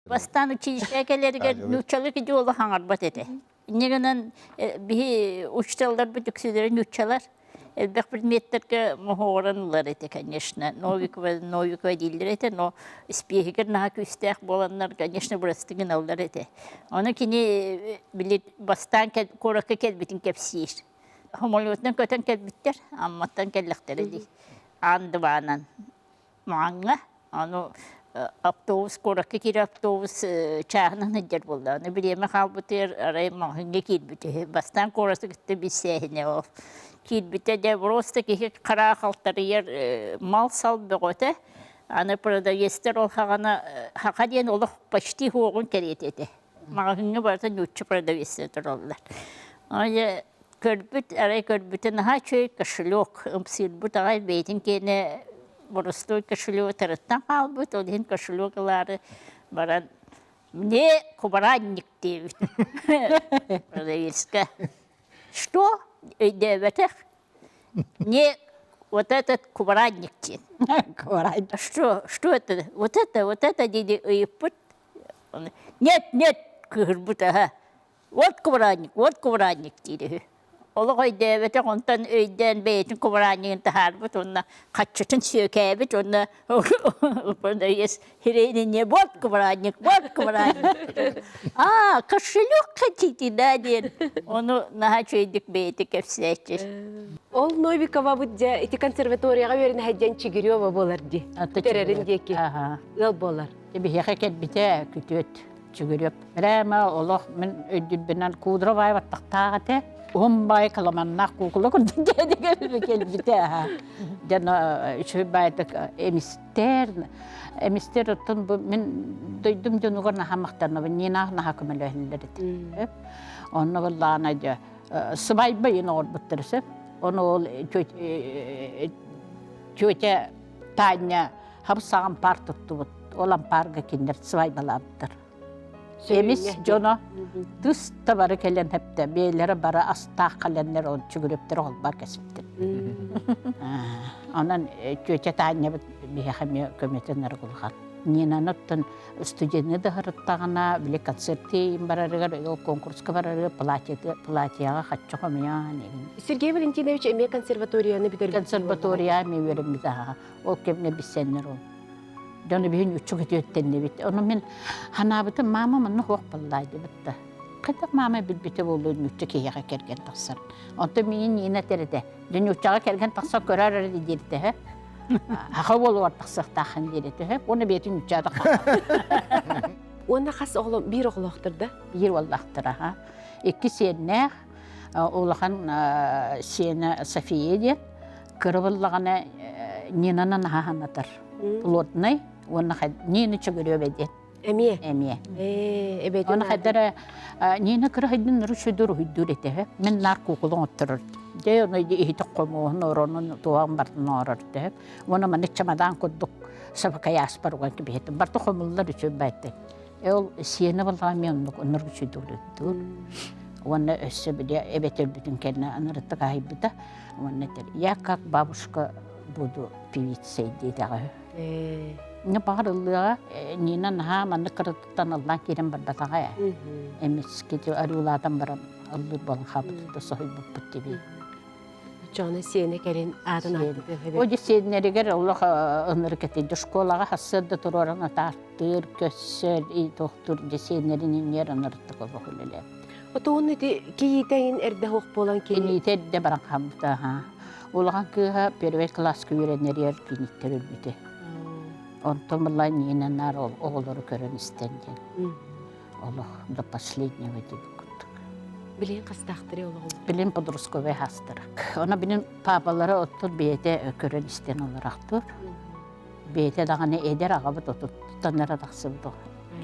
Бастаан училищеҕа кэлэригэр нууччалыы идеолог хаҥарбат этэ. Инньэ гынан биһи учителларбыт үксүлэрэ нууччалар. Элбэх предметтэргэ моһуогуран ылар этэ, конечно. Новикова, Новикова дииллэр этэ, но испиэһигэр наһаа күүстээх буоланнар, конечно, бырастыы гыналлар этэ. Ону кини били бастаан куоракка кэлбитин кэпсиир. Самолетунан көтөн кэлбиттэр, Амматтан кэллэхтэрэ дии. Аан дыбаанан Маҥҥа ону автобус куоракка киирэр автобус чааһынан сылдьар буолла. Аны бириэмэ хаалбытыгар арай маҕаһыыҥҥа киирбит үһү. Бастаан куораты кытта билсээһинэ ол. Киирбитэ дьэ просто киһи хараа халтарыйар мал-сал бөҕөтө. Аны продавецтар ол хаҕана хаха диэн олох почти суоҕун кэриэтэ этэ. Маҕаһыыҥҥа барыта нуучча продавецтар тураллар. Аны Көрбүт, арай көрбүтэ наһаа үчүгэй кошелек, ымсыырбыт аҕай бэйэтин киэнэ боростуой кошелегу тарыттан хаалбыт, ол иһин кошелек ылаары баран мне кубаранник диэбит продавецка. Что? Өйдөөбөтөх. Мне вот этот кубаранник диэн. Кубаранник. Что? Что это? Вот это, вот это диди ыйыппыт. Нет, нет, кыыһырбыт аха. Вот кубараанньык, вот кубараанньык диир үһү. Олох өйдөөбөтөх, онтон өйдөөн бэйэтин кубараанньыгын таһаарбыт уонна хаччытын сүөкээбит уонна продавец хирэйин вот кубараанньык, вот кубараанньык. Аа, кошелек хотите, да диэн. Ону наһаа үчүгэйдик бэйэтэ кэпсээччи. Ол Новикова бут дьэ ити консерваторияҕа үөрэнэ сылдьан Чигирева буолар дии. Бүтэрэрин диэки ыал буолар. Биһиэхэ кэлбитэ күтүөт. Чүгүрүөп. Прямо олох мин өйдүүрбүнэн кудровай баттахтаах этэ. Уһун баай кыламаннаах куукула курдук дьиэтигэр кэлбитэ аха. Дьоно үчүгэй баайдык эмистэр, эмистэр оттон бу мин дойдум дьонугар наһаа махтанабын, Нинаах наһаа көмөлөһөллөр этэ. Онно буоллаҕына дьэ сыбайба иин оҥорбуттар сөп. Ону ол тетя Таня хабыс-саҕа ампаар туттубут. Ол ампаарга кинилэр сыбайбалаабыттар. Эмис дьоно тыс да бары кэлэн хэптэ, бэйэлэрэ бары астаах кэлэннэр ол чүгүрүптэр олбар кэсиптэр. Онон тетя Таанньабыт биһиэхэ эмиэ көмөтүн аргылҕан. Нинаны оттон студены да сырыттаҕына, били концерты барарыгар, ол конкурска барарыгар платьеға хаччы хомуйан Сергей Валентинович эмиэ консерваторияны бүтэрбит. Консерватория эмиэ үөрэммит аха. Ол кэмҥэ билсэннэр ол. Дьону биһин үчүг үтүөттэннибит. Ону мин ханаабытым мама манна хуох баллаай дебитта. Хайдах мама билбитэ буолуо ньучча киһиэхэ кэргэн тахсар. Онтон миигин Нина этэр этэ. Дьэ ньуччаҕа кэргэн тахсан көрөр эрэ дииртэ Аха буолугар тахсыахтааххын диир этэ. Уонна бэйэтин ньуччаата Уонна хас оҕоло биир оҕолоохтор да? Биир уоллаахтар аха. Икки сиэннээх, улахан сиэнэ София диэн кыра буоллаҕына Нинаны наһаа санатар. Плотный уонна Нина Чөгөрүөбэ диэн. Эмиэ? Эмиэ. Ээ, эбэтин Оны хайдара Нина кыра хайдын нұру уһуйдуур этэ. Мен нар куукулун отторор. Дьэ, оны иһити хомуоһун оронун туһан бартын оорор этэ. Уона маны чамадаан курдук сабакайааспар уган кибиһетим. Барты хомуллар үчүн байтты. Ол сиэнэ баллаҕа мен оннук оннур үчүйдүгүрүттүр. Уонна өссө били эбэтэ өлбүтүн кэннэ анарыттык аһайбыта. Уонна этэр, я как бабушка буду певицей диэтэҕэ. Инна баҕар ыллыаҕа Нина наһаа маннык кыратыттан ыллаан киирэн барбатаҕа ээ. Эмискэ арыылаатан баран ыллыыр буолан хаалбыт соһуйбуппут диби. Чоно сиэнэ кэлин аатын ааттыыр. О дьэ сиэннэригэр олох ынырык этэ. Школаҕа хассыарда туруоран атаартыыр, көссөр, тохтуур дьэ сиэннэрин иннигэр ынырыктык олох үлэлээбит. Отуун ити кийиитэйин эрдэ суох буолан кини. Киниитэ эрдэ баран хаалбыта аhaa. Улахан кыыһа первый класска үөрэнэригэр киниттэр өлбүтэ. Онтон была Нина наар оҕолору көрөн истэн диэн. Олох до последнего диэбит курдук. Билигин хастаахтары олоҕум? Билин подростковый хастара. Она билин папалара оттон бэйэтэ көрөн истэн олорохтур. Бэйэтэ даҕаны эдэр аҕабыт отуттан эрэ тахсыбыт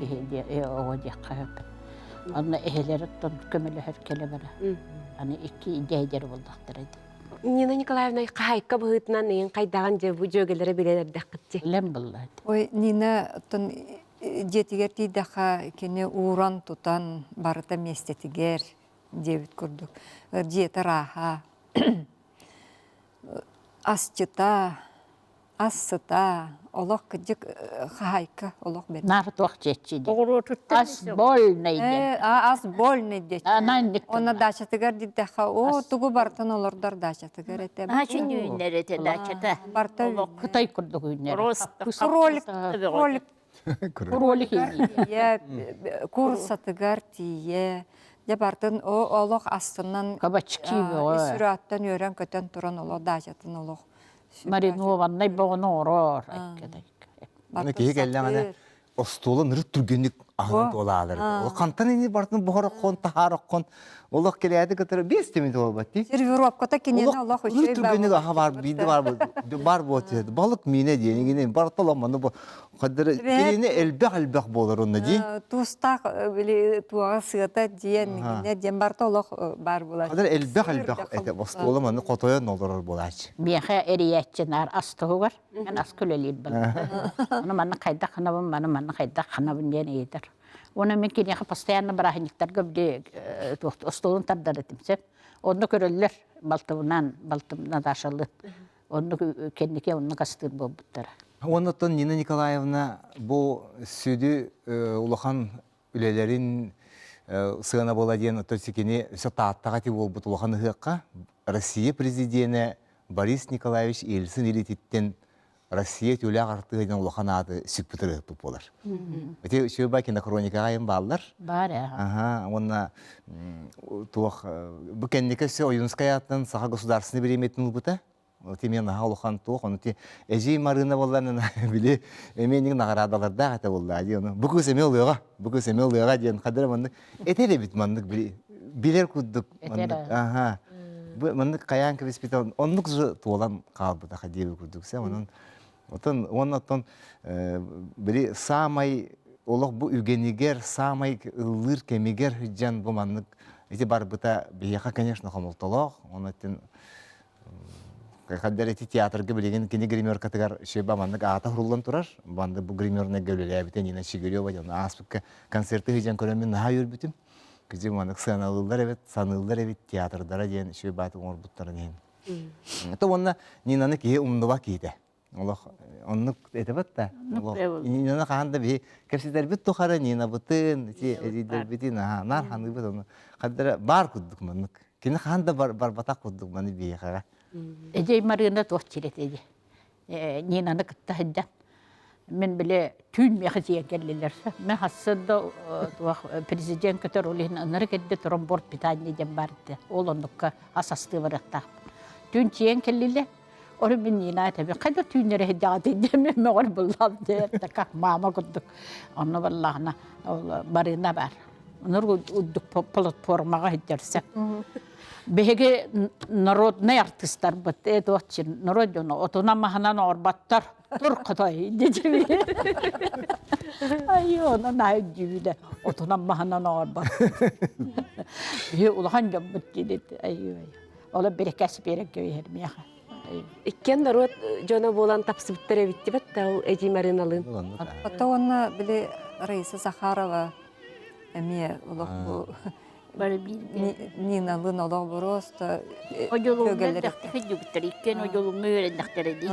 киһи оҕо диэххэ сөп. Онно эһэлэр оттон көмөлөһөр кэлэ бара. Аны икки дьээдэр буоллахтара дии. Нина Николаевна хаһайка быһыытынан ыйын хайдаҕын дьэ бу дьүөгэлэрэ билэн эрдэххит дии. Билэн булла. Ой, Нина оттон дьиэтигэр тиийдэххэ кини ууран-тутан барыта миэстэтигэр диэбит курдук. Дьиэтэ ырааһа, асчыта, Ас сыта, олох кырдьык хаһаайка олох бэрт. Наар туох диэччи дии. Оҕуруотуттан Ас больный диэн. Ас больный диэччи. Анаан Онно даачатыгар дидэххэ, оо, тугу бартан олордор даачатыгар этэ. Начин үүннэр этэ даачата. Барта Кытай курдук үүннэр. Кролик, кролик Кролик тиийэ, курсатыгар тиийэ. Дьэ бартын олох астынан Кабачки бөҕө. Сүрөттөн үөрэн-көтөн туран олох даачатын олох Маринованнай боҕону оҥорор. Аны киһи кэллэҕинэ остуола нырыт түргэнник аһынан туолаалар. Ол хантан ини бартын буһар оххон, таһаар оххон, олох кэлээти кытары биэс тимин туолбат дии. Сервировката киниэхэ олох үчүгэй түргэнник аха бар биирдэ бар бар буот балык миинэ диэн гине барта олох бу хаддары кинини элбэх элбэх буолар онно дии. Туустаах били туоҕа сыата диэн гине диэн барта олох бар буолар. Хаддар элбэх элбэх этэ остуола маны хотойон олорор буолааччы. Миэхэ эрийээччи наар ас туһугар мен аска үлэлиирбин. Ону манна хайдах ханабын, маны манна хайдах ханабын диэн ыйытар. Уонна мин киниэхэ постоянно бырааһынньыктарга били остуолун тардар этим сөп. Онно көрөллөр балтыбынаан, балтым Наташалыын. Оннук кэнники оннук астыыр буолбуттара. Уонна Нина Николаевна бу сүдү улахан үлэлэрин сыанабыла диэн оттон кини өссө Тааттаҕа ити буолбут улахан ыһыахха Россия президенэ Борис Николаевич Ельцин илиититтэн Россия түүлээх артыыһа диэн улахан ааты сүкпүт ырыаһыппыт буолар. Ити үчүгэй кинохроникаҕа айан бааллар. Баар ээ. Аха, уонна туох бу кэнники өссө Ойуунскай аатынан Саха государственный бириэмийэтин ылбыта. Ти мен наһаа улахан туох, ону ти эдьиий Марыына буоллар били эмиэ ник наҕараадалардаах этэ буоллаа дии ону бу кыыс эмиэ ылыаҕа, бу кыыс эмиэ ылыаҕа диэн хадара маннык этэр эбит маннык били. билэр курдук маннык аха бу маннык хайаан кэбиспитэ оннук же туолан хаалбытаха диэби курдук сэ онон отон уонна оттон били саамай олох бу үгэнигэр саамай ыллыыр кэмигэр сылдьан бу маннык ити барбыта биһиэхэ конечно хомолтолоох онон Хайдар ити театрга билигин кини гримеркатыгар сүбэ маннык аата хуруллан турар. Маннык бу гримернайга үлэлээбитэ Нина Чигирева диэн ааспыкка концерты сылдьан көрөммүн наһаа үөрбүтүм. Кыдьык маннык сыаналыыллар эбит, саныыллар эбит театрдара диэн сүбэ бааты оҥорбуттарын иһин. То уонна Нинаны киһи умнубат киһитэ. Олох оннук этебит да. Нинаны хаһан да биһи кэпсэтэрбит тухары Нинабытын, ити эдийдэрбитин аха наар ханыыбыт ону. Хаддара бар курдук маннык. Кини хаһан да барбатах курдук маны биһиэхэҕэ. Эдьиэй Марыына туох чирэтэ дии. Нинаны кытта сылдьан. Мин били түүн миэхэ тиийэн кэллилэр. Мен хассыда туох президент көтөр ол иһин ынырык эрдэ туран борт питание диэн баар этэ. Ол оннукка ас астыы барыахтаахпын. Түүн тиийэн кэллилэр. Ору мин Нина этэбин, хайда түүннэри сылдьаҕытый диэн мөҕөр буллам диэн как мама курдук. Онно баллаҕына ол Марина бар. Онор урдук платформаҕа сылдьарса. Биһиги народнай артыыстарбыт, э туох народ дьоно отунан маһынан оорбаттар. Тур хотой дедим. Айы онон наһаа өйдүүбүнэ отунан маһынан оорбат. Биһи улахан дьоммут диэт айы Оло бирикэс биэрэн кэбиһэр миэхэ. Иккиэн норуот дьоно буолан тапсыбыттар эбит дибэт да ол Эдьиий Марыналыын. Ото уонна били Раиса Захарова эмиэ олох бу Бары бииргэ. Ниналыын олох боруоста Одьулууҥҥа элбэхтик иккиэн одьулууҥҥа үөрэннэхтэрэ дии.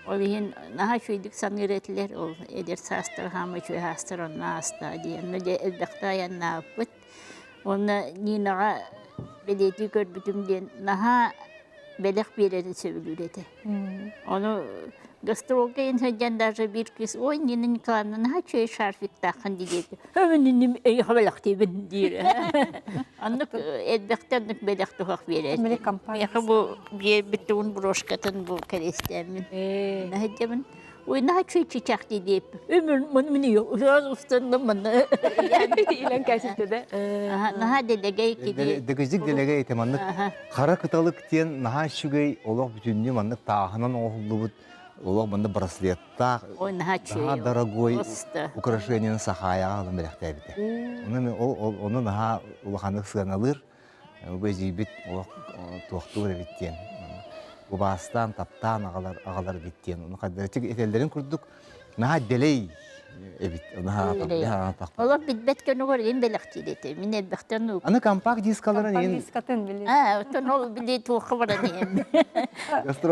Ол иһин наһаа үчүгэйдик саныыр этилэр. Ол эдэр саастар хаама үчүгэй саастар онно ааста дии. Онно дьэ элбэхтэ айаннаабыппыт. Уонна Нинаҕа бэлиэтии көрбүтүм диэн наһаа бэлэх биэрэрин сөбүлүүр этэ. Ону гастролга иһин сылдьан даже биир кыыс «Ой, Нина Николаевна, наһаа үчүгэй шарфиктааххын» диэти «Мин инним эйиэхэ бэлэхтиибин» диир. Оннук элбэхтэ оннук бэлэх туһах биэрэр. Миэхэ бу биэрбит тугун брошкатын бу кэриэстээммин. Наһаа Ой, наһаа үчүгэй чычаах дии диэппин. Мин устан манна Илэн кээситте да. Наһаа дэлэгэй кини. Дэгизик дэлэгэй этэ маннык хара кыталык диэн наһаа үчүгэй олох бүтүннүү маннык тааһынан оҥоһуллубут олох манна браслеттаах Ой, наһаа үчүгэй. наһаа дорогой украшениены Сахаяҕа ылан бэлэхтээбитэ. Ону ол ону наһаа улаханнык сыаналыыр. Бу эдьиийбит олох туохтуур эбит диэн убаастаан, таптаан аҕалар аҕалар эбит диэн. Ону хайдах этэллэрин курдук наһаа дэлэй эбит. Наһаа Олох билбэт көнүгэр иин бэлэхтиир этэ. Мин элбэхтэн Аны компакт дискаларын Компакт дискатын били. Аа, оттон ол били туохха баран иһэм.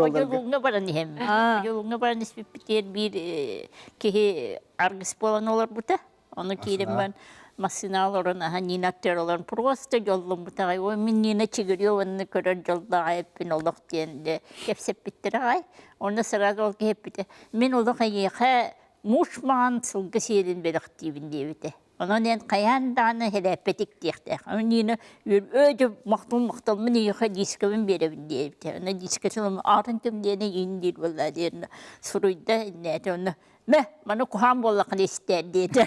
Одьулууҥҥа баран иһэм. Одьулууҥҥа баран испиппитигэр биир киһи аргыс буолан олорбута. Ону киирэн баран массыынаҕа олорон аһа Нина аттыгар олорон просто дьолломмут аҕай. Ой, мин Нина Чигиреваны көрөр дьоллоох эппин олох диэн дьэ кэпсэппиттэр аҕай. Онно сразу ол киһи эппитэ, мин олох эйиэхэ муж маҥан сылгы сиэлин бэлэхтиибин диэбитэ. Онон эн хайаан даҕаны хэлээппэтик диэхтээх. Ону Нина өө дьэ махтал махталмын эйиэхэ дискабын биэрэбин диэбитэ. Онно дискатын аатын ким диэни иин диир буолла диэн суруйда иннээтэ онно Мэ, маны куһаан буоллаххына истээр диэтэ.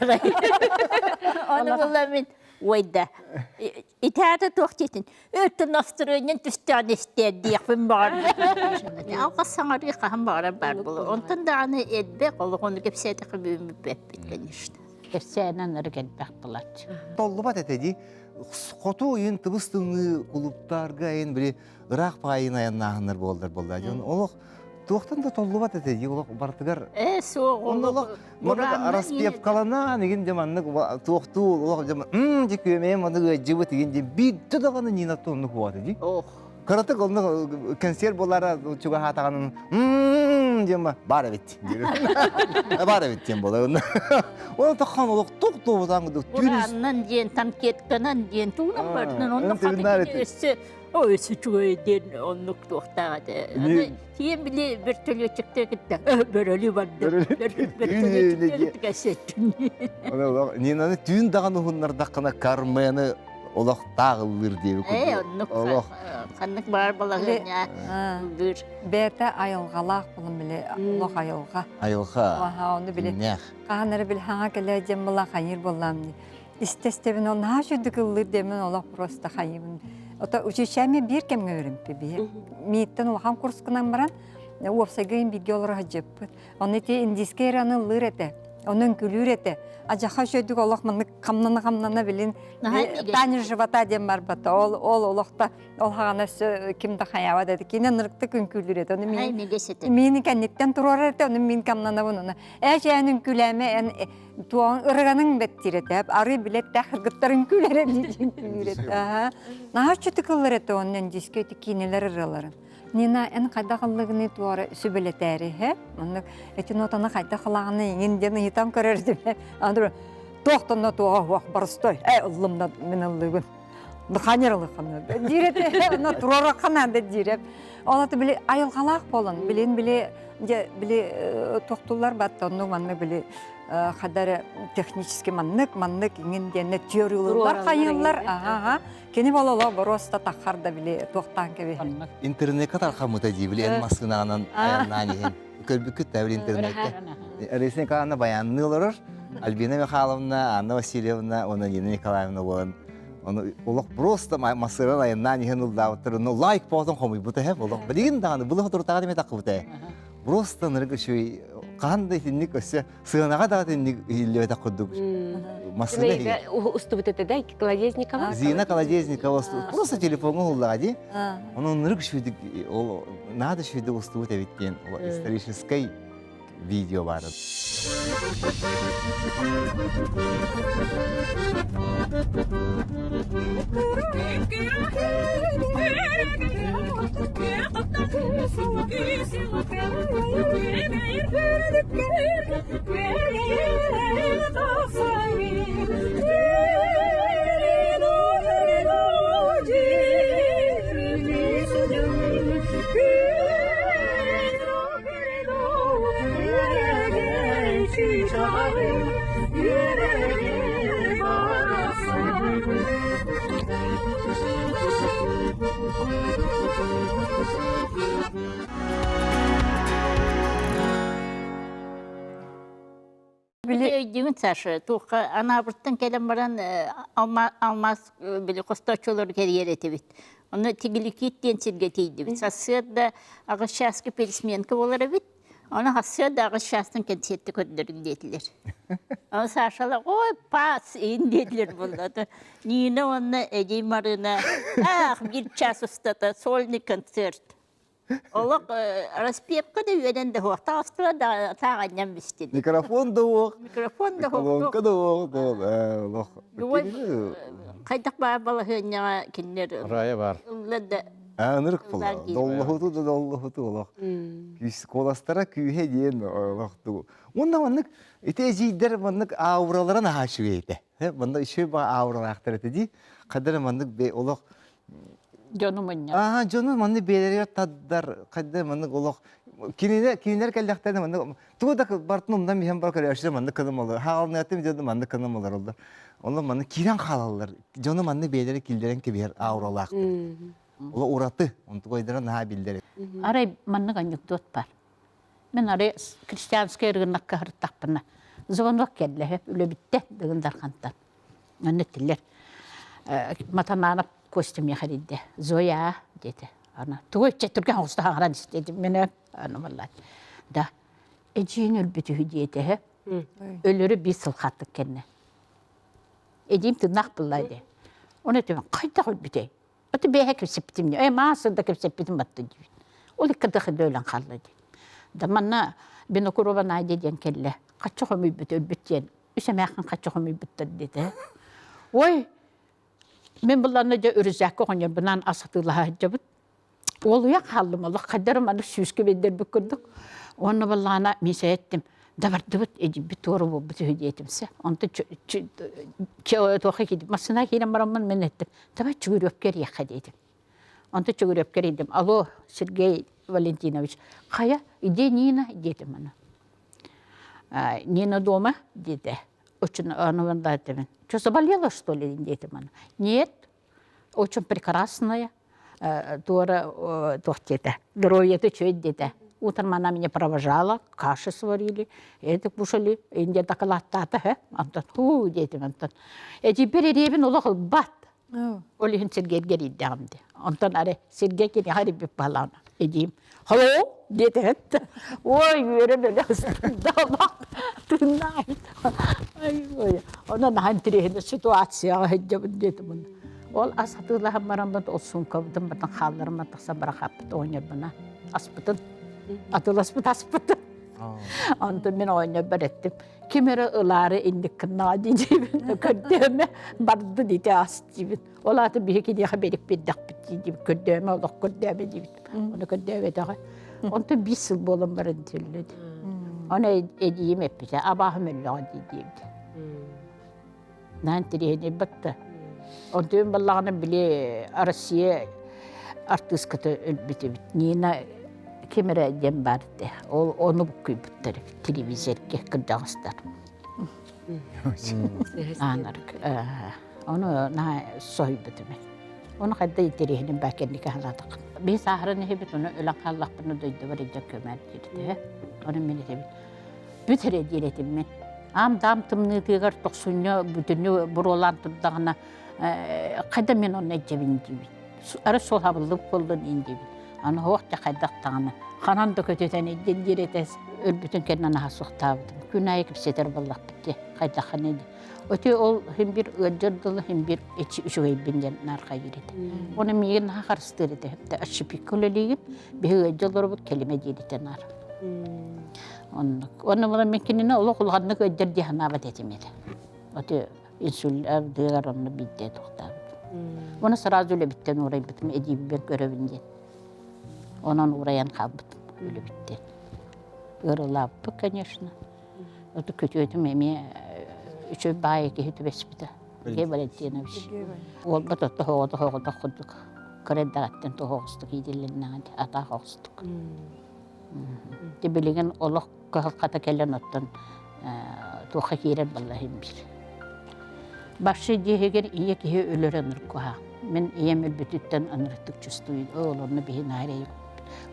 Ону буолла мин уойда. Ити аата туох диэтин? Өттө настроениен түстэҕин истээр диэхпин баҕарбытым. Алҕас саҥарыы хаһан баҕарар баар буолар. Онтон даҕаны элбэх олох ону кэпсээтэххэ бүгүн конечно. Кэпсээнэн ырык элбэх булааччы. Толлубат этэ дии. Хоту ыйын тыбыс тымныы кулууптарга айын били ыраах баайын айаннааһыннар буоллар буолла. Дьон олох туохтан да толлубат этэ дии олох барытыгар Э суох Онно олох маннык распевкаланаан игин дьэ маннык туохтуу олох дьэ м дьэ күөмэйим маннык ыалдьыбыт игин дьэ биирдэ даҕаны Нина оннук буолата дии Ох кыратык онно концерт буолара чугаһаатаҕын м диэн баар эбит баар эбит диэн буолар онно ол таххан олох туох туобутаан курдук Бурааннан диэн танкетканан диэн туунан барытынан онно хата өссө Ой, үчүгэй диэн оннук туохтаах этэ. Аны тиийэн били вертолетчиктары кытта бөрөлүү бардым. Вертолетчиктары кытта кэсеттим. Нинаны түүн даҕаны уһуннардаххына Кармены олох тааҕыллыыр диэби Ээ, оннук олох ханнык баар балаһыанньа ыллыыр. Бэйэтэ айылҕалаах булун били олох айылҕа. Айылҕа. Аха, ону били хаһан эрэ били хаҥа кэлээ диэн була хайыр буоллаам дии. Истэстэбин ол наһаа үчүгдүк ыллыыр диэммин олох просто хайыбын. Ото училищеме биир кэмҥэ үөрэмпи биһи. Мииттэн улахан курскунан баран уопсайга бииргэ олоро сылдьыппыт. Ону ити индийскэй ырыаны ыллыыр этэ. Ону үҥкүүлүүр этэ. Адьаха үчүгдүк олох маннык хамнана-хамнана билин Таня живота диэн барбата. Ол ол олохто ол хаҕана өссө ким да хайаабат этэ. Кини ынырыктык үҥкүүлүүр этэ. Ону мин миини кэнниттэн туруорар этэ, ону мин камнанабын ону. Ээ чээн үҥкүүлээмэ эн туоҕун ырыганың бэттиир этэ. Арыы билеттээх кыргыттар үҥкүүлэрэ диэн үҥкүүлүүр этэ. Наһаа үчүгдүк ыллар этэ онно индийскэй ити киинэлэр ырыаларын. Нина, эн хайдах ыллыгыный туора сүбэлэтээри, һэ? Оннук ити нотаны хайдах ылаҕыный иҥин диэн ыйытан көрөр этим. Аны туохтан да туоҕа суох боростой. Э, ыллым да мин ыллыыбын. Дыхание ылыххана. Диир этэ, онно туруораххана да диир. Ол аты били айылҕалаах буолан, билин били дьэ били тохтуллар батта онну манны били хадары технически маннык маннык иҥин диэннэ теориялыыллар хайыыллар. Аха, Кини бололо боруоста таххар да били туохтаан кэбиһэр. Интернекка тархаммыта дии били эн массыынаҕынан айаннаан иһин. Көрбүккүт да били интернекке. Раиса Николаевна баянныы олорор. Альбина Михайловна, Анна Васильевна уонна Нина Николаевна буолан ону олох просто массыынан айаннаан иһэн ыллаабыттар. Ну лайк потом хомуйбута һэ олох. Билигин даҕаны былы хотурутааҕы деме таххыбыта. Просто нырык үчүгэй хаһан да итинник өссө сыанаҕа да итинник иһиллибэтэх курдук массыына иһигэр. Устубут этэ да Колодезникова? Зина Колодезникова просто телефоҥҥа уһуллаҕа дии. Онон ынырык үчүгүйдүк ол наада үчүгүйдүк устубут эбит диэн историческай видео баар. Били өйдүүгүн Саша, туохха Анаабыртан кэлэн баран алмаас били хостооччулары кэрийэр этибит. Онно Тигиликит диэн сиргэ тиийдибит. Сарсыарда аҕыс чааска пересменка буолар эбит. Ону сарсыарда аҕыс чаастан кэнсиэрти көрдөрүҥ диэтилэр. Ону Сашалар ой паас иин диэтилэр буолла. Нина уонна Эдий Марина аах биир час устата сольный концерт. Олох распевка да үөрэн да суох, таҕыстыга да тааҕанньан бистин. Микрофон да уох. Микрофон да суох. Колонка да уох. Олох. Хайдах баар балаһыанньаҕа кинилэр Рая бар. ылла да Ынырык була. Доллоһуту да доллоһуту олох. Күүс куоластара күүһэ диэн олох тугу. Уонна маннык ити эдьиийдэр маннык ауралара наһаа үчүгэй этэ. Манна үчүгэй баа ауралаахтар этэ дии. Хадара маннык олох Дьону мунньар. Аа, дьону манны бэйэлэригэр тардар, хайда маннык олох кинилэр кинилэр кэллэхтэринэ маннык тугу да бартын умнан иһэн бар көрөөччүлэр маннык кыным олор. Хаалыныатым дьону маннык кыным олороллор. Онно маннык киирэн хаалаллар. Дьону маннык бэйэлэрэ киллэрэн кэбиһэр ауралаахтар. Ола ураты, онтугайдара наһаа биллэр. Арай маннык анекдот бар. Мин арай крестьянскай рынокка сырыттахпына звонок кэллэ үлэбиттэн Дыгын Дархантан. Онно этилэр Матаманов Костя миэхэ эрийдэ. Зоя диэтэ. Ана тугу иччэ түргэн оҕуста хаҥаран истиэтим мен аны баллаат. Да эдьиийин өлбүт үһү диэтэ. Өлөрү биир сыл хаттык кэннэ. Эдьиийим тыыннаах булла дии. Оны этим хайдах өлбүтэй? Аты бэйэ кэпсэппитим дии. Э маас да кэпсэппитим батты диибин. Ол икки өлөн хаалла дии. Да манна Винокурова Надя диэн кэллэ. Хачча хомуйбут өлбүт диэн үс эмээххин хачча хомуйбуттар диэтэ. Ой, мин булланна дьэ үрүзээккэ оҕонньорбунаан ас атыылаһа сылдьабыт. Уолуйа хааллым олох хайдарым аны сүүскэ биэрдэрбит курдук. Уонна баллаана мин сэйэттим. Да бардыбыт, эдьибит туора буолбут үһү диэтимсэ. Онтон туохха киирдим. Массыына киирэн бараммын мин эттим. Давай Чугуровка эриэххэ диэтим. Онтон Чугуровка эрийдим. Алло, Сергей Валентинович, хайа, где Нина? диэтим аны. Нина дома диэтэ. Очень аны Что, заболела, что ли, диэтим аны. Нет, очень прекрасная. Туора туох диэтэ. Здоровье үчүгэй диэтэ. Утром она меня провожала, каши сварили, это кушали, инде докладтаата, хэ, антон, хуу, диэтим, антон. Эдьиийбэр эриэбин олох ылбат. Ол иһин Сергейгэ эрийдэҕим дии. Онтон арай Сергей киниэхэ эрийбит баһылаана. Эдьиийим, «Hello» диэтэ Ой, үөрэн өлө сыстым тыыннаах. Ой, онон наһаа интэриэһинэй ситуацияҕа сылдьабын диэтим. Ол ас атыылаһан бараммыт, ол суумкабытын батан хаалларыммат тахсан барахааппыт оҕонньорбуна аспытын атыыласпыт аспытын. Онтон мин оҕонньорбор эттим, ким эрэ ылаары инник гыннаҕа дии көрдөөмө барды диите ас диибин. Ол аата биһи киниэхэ берик биэрдэхпит дии көрдөөмө олох көрдөөмө диибит. Ону көрдөөбөтөҕө. Онтон биир сыл буолан баран тиллэди. Оны эдиим эппитэ, абааһым өллөҕө дии диэбит. Наан тириэһинэй батта. Онтуйун баллаҕына били Россия артыыската өлбүт эбит. Нина ким эрэ диэн баар этэ. Ол ону буккуйбуттар эбит телевизорга кырдьаҕастар. Аанарык. Ону наһаа соһуйбутум. Ону хайда интэриэһинин баа кэнники халаатах. Биһи сааһыран иһэбит, ону өлөн хааллахпына дойдубар илдьэн көмөөр диэбитэ. Ону мин этэбин. Бүт эрэ диир этим мин. Аам-даам тымныытыгар тохсунньу бүтүннүү буруолаан турдаҕына хайда мин онно илдьэбин диибин. Ары суол хабыллыбыт буоллун иин диибин. Аны суох дьэ хайдах даҕаны ханан да көтүтэн илдьин диир этэ өлбүтүн кэннэ наһаа суохтаабытым. Күн аайы кэпсэтэр буоллахпыт дии хайдаххыный дии. Оти ол хин бир ыалдьар дылы хин бир эчи үчүгэйбин диэн наархайыр этэ. Оны миигин наһаа харыстыыр этэ. Ащипикка үлэлиигин, биһи ыалдьа олоробут кэлимэ диир этэ наар. Оннук. Онно була мен кинини олох улаханнык ыалдьар дии санаабат этим этэ. Оти инсуль ардыгар онно биирдэ тохтообут. Оны сразу үлэбиттэн уурайбытым, эдиибин көрөбүн диэн. Онон уурайан хаалбытым үлэбиттэн. Ыарылаабыппыт, конечно. Оту күтүөтүм эмиэ үчүгэй баайы киһи түбэспитэ. Сергей Валентинович. Уолбат отто оҕото оҕотох курдук кыра эрдэҕиттэн тоһоҕостук иитиллиннэҕин атаах оҕустук. Ти билигин олох кыһалҕата кэлэн оттон туохха киирэр баллаһын биир. Башшы дьиэһигэр ийэ киһи өлөр ыныркуһа. Мин ийэм өлбүтүттэн ынырыктык чувствую. Ол онно биһи наар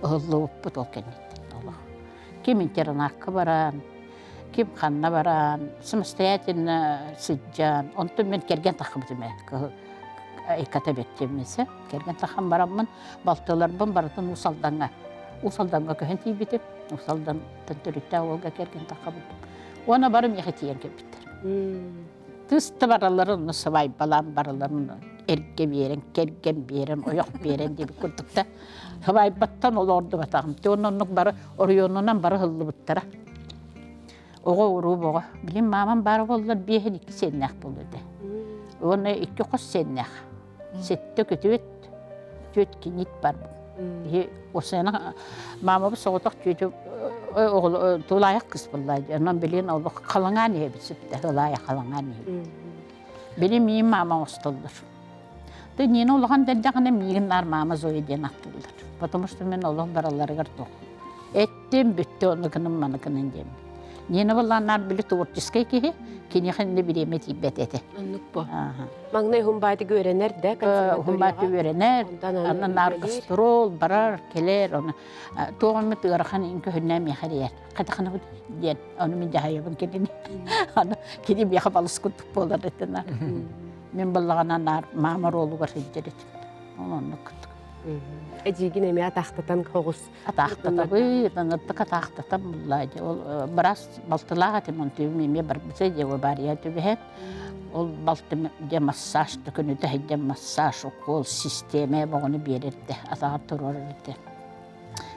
ыһыллыбыппыт ол кэнниттэн олох. Ким интернакка баран, ким ханна баран, самостоятельно сылдьан, онтон мен кэргэн таххыбытым ээ икката бэттиэммисэ. Кэргэн тахан бараммын, балтыларбын барытын Уус Алдаҥҥа, Уус Алдаҥҥа көһөн тиийбитим. Уус Алдантан төрүттээх уолга кэргэн таххабытым. Уонна бары миэхэ тиийэн кэлбиттэр. Тыста бараларын онно сыбаайбалаан бараларын эргэ биэрэн, кэргэн биэрэн, ойох биэрэн диэбит курдук да сыбаайбаттан олордубатаҕым. Уонна оннук бары оройуонунан бары ыһыллыбыттара. Оҕо уруу боҕо. Билин маамам баара буоллар биэһин икки сиэннээх буолуо этэ. Уонна икки хос сиэннээх. Сэттэ көтүөт, түөт кинит бар. Биһи осена маамабыт соҕотох түөтү тулаайах кыс буолла. Онон билин олох халаҥаан иһэбит сүптэ, ылаайах халаҥаан иһэбит. Били миин маама оҥостоллор. Ты Нина улахан дэрдэҕинэ миигин наар маама Зоя диэн аттыыллар. Потому что мен олох бараларыгар туох. Эттим бүттэ ону гыным маны гынын диэммин. Нина буоллааннаар били творческай киһи, киниэхэ иннэ бириэмэ тиийбэт этэ. Оннук бу. Маҥнай Хумбаатыга үөрэнэр да Хумбааты үөрэнэр, аны наар гастрол барар, кэлэр, оны туох эмит ыарахан ин көһүннээ миэхэ эрийэр. Хатаханабыт диэн, ону мин дьаһайабын кинини. Аны кини миэхэ балыс курдук буолар этэ наар. Мин баллаҕана наар маама оруолугар сылдьар этим. Ол оннук курдук. Эдьиийгин эмиэ атахтатан хоҕус Атаахтатабыт, ынырдык атаахтатан булла дии. Ол быраас балтылаах этим, онтуйум эмиэ барбыта дии, барыйа түбэһэн. Ол балтым дьэ массаж да күнүтэ сылдьан массаж, укол, систиэмэ боҕону биэрэрдэ, атаҕар туруорар этэ.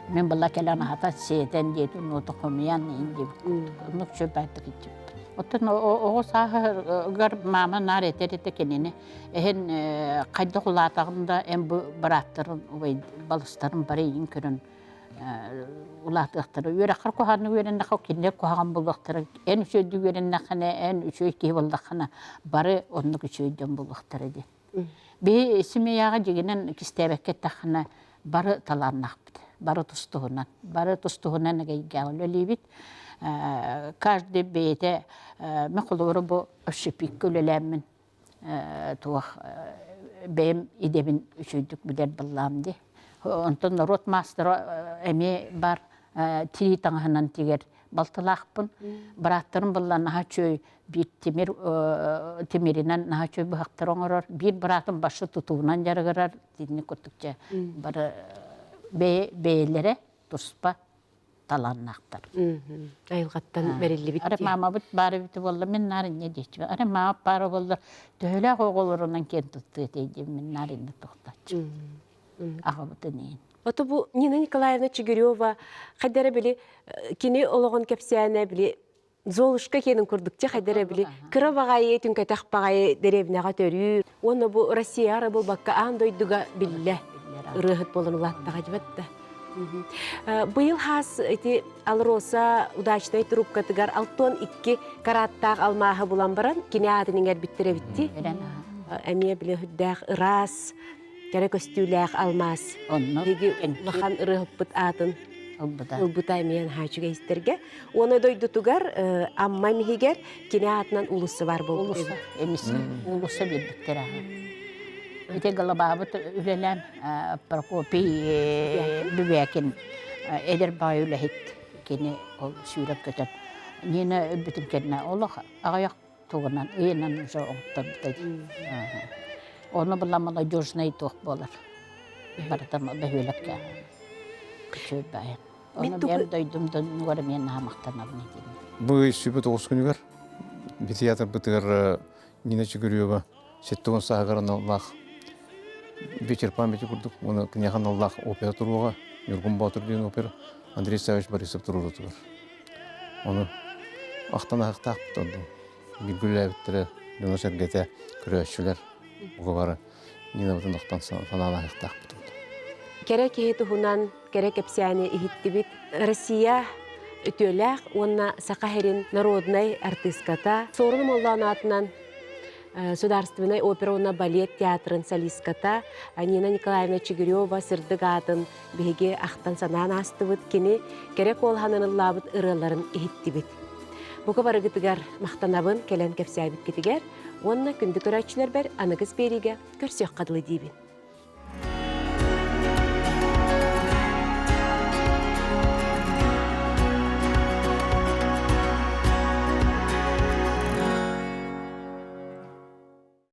Мин была кэлэн аһата сиэтэн диэтин уоту хомуйан иһин диэбит курдук. Оннук үчүгэй итиппит. Оттон оҕо сааһыгар маама наар этэр этэ кинини Эһин хайдах улаатаҕын да эн бу бырааттарын убай балыстарын бары иин көрөн улаатыахтара. Үөрэххэр куһаҕаннык үөрэннэххэ кинилэр куһаҕан буолуохтара. Эн үчүгэйдик үөрэннэххинэ, эн үчүгэй киһи буоллаххына, бары оннук үчүгэй дьон буолуохтара диэн. Биһи семьяҕа дьигинэн кистээбэккэ эттэххинэ, бары талааннаахпыт, бары тус-туһунан, бары тус-туһунан эгэйгээх үлэлиибит. Каждый бэйэтэ мен холобура бу общепикка үлэлээммин туох бэйэм идэбин үчүгэйдик билэр баллаам дии. Онтон норуот маастара эмиэ бар. Тирии таҥаһынан тигэр балтылаахпын. Бырааттарым булла наһаа үчүгэй биир тимир тимиринэн наһаа үчүгэй быһахтар оҥорор. Биир быраатым башы тутуунан дьарыгырар. Итинник курдук дьэ бары бэйэлэрэ туспа талааннаахтар. Айылҕаттан бэриллибит. Арай маамабыт баар эбитэ буолла, мин наар инньэ диэччи. Арай маама баара буолла, төһөлөөх оҕолорунан киэн туттуо этэй диэн мин наар иннэ тохтооччу. Аҕабытын иһин. Ото бу Нина Николаевна Чигирева хайдара били кини олоҕун кэпсээнэ били Золушка киэнин курдук те хайдара били кыра баҕайы түҥкэтэх баҕайы дэриэбинэҕэ төрүүр уонна бу Россия ара буолбакка аан дойдуга биллэ ырыаһыт буолан улааттаҕа дьибэт да. Быйыл хаас ити Алроса удачнай трубкатыгар 62 караттаах алмааһы булан баран кини аатын иҥэрбиттэр эбитти. Эмиэ били үрдээх ыраас кэрэ көстүүлээх алмаас. Онно Биһиги улахан ырыаһыппыт аатын ылбыта. ылбыта эмиэ наһаа үчүгэй истэргэ. Уонна дойдутугар Амма эмиһигэр кини аатынан уулусса баар буолбут Уулусса, эмис уулусса биэрбиттэр аха. Ити Голобаабыт үлэлээн Прокопий Бүбээкин эдэр баай үлэһит кини ол сүүрэн көтөн Нина өлбүтүн кэннэ олох аҕыйах тугунан ыйынан уже оҥотторбута дии. Ону була молодежный туох буолар. Барыта бөһүөлэккэ күчүөй баайын. Ону бэйэм дойдум донугар эмиэ наһаа махтанабын итинник. Бу ый сүбэ тоҕус күнүгэр би театрбытыгар Нина Чигирева 70 сааһыгар аналлаах вечер памяти курдук уонна киниэхэ аналлаах опера туруоҕа Ньургун Боотур диэн опера Андрей Савич Борисов туруорутугар. Ону ахтан аһахтаахпыт онно. Бииргэ үлэлээбиттэрэ дьоно-сэргэтэ, көрөөччүлэр бука бары Нинабытын ахтан санаалаһыахтаахпыт. Кэрэ киһи туһунан кэрэ кэпсээни иһиттибит. Россия үтүөлээх уонна Саха сирин народнай артыыската Суорун Омоллоон аатынан Судаарственнай опера уонна балет театрын солистката Нина Николаевна Чигирева сырдык аатын биһиги ахтан-санаан аастыбыт. Кини кэрэ куолаһынан ыллаабыт ырыаларын иһиттибит. Бука барыгытыгар махтанабын кэлэн кэпсээбиккитигэр уонна күндү көрөөччүлэрбэр аныгыс биэриигэ көрсүөххэ дылы диибин.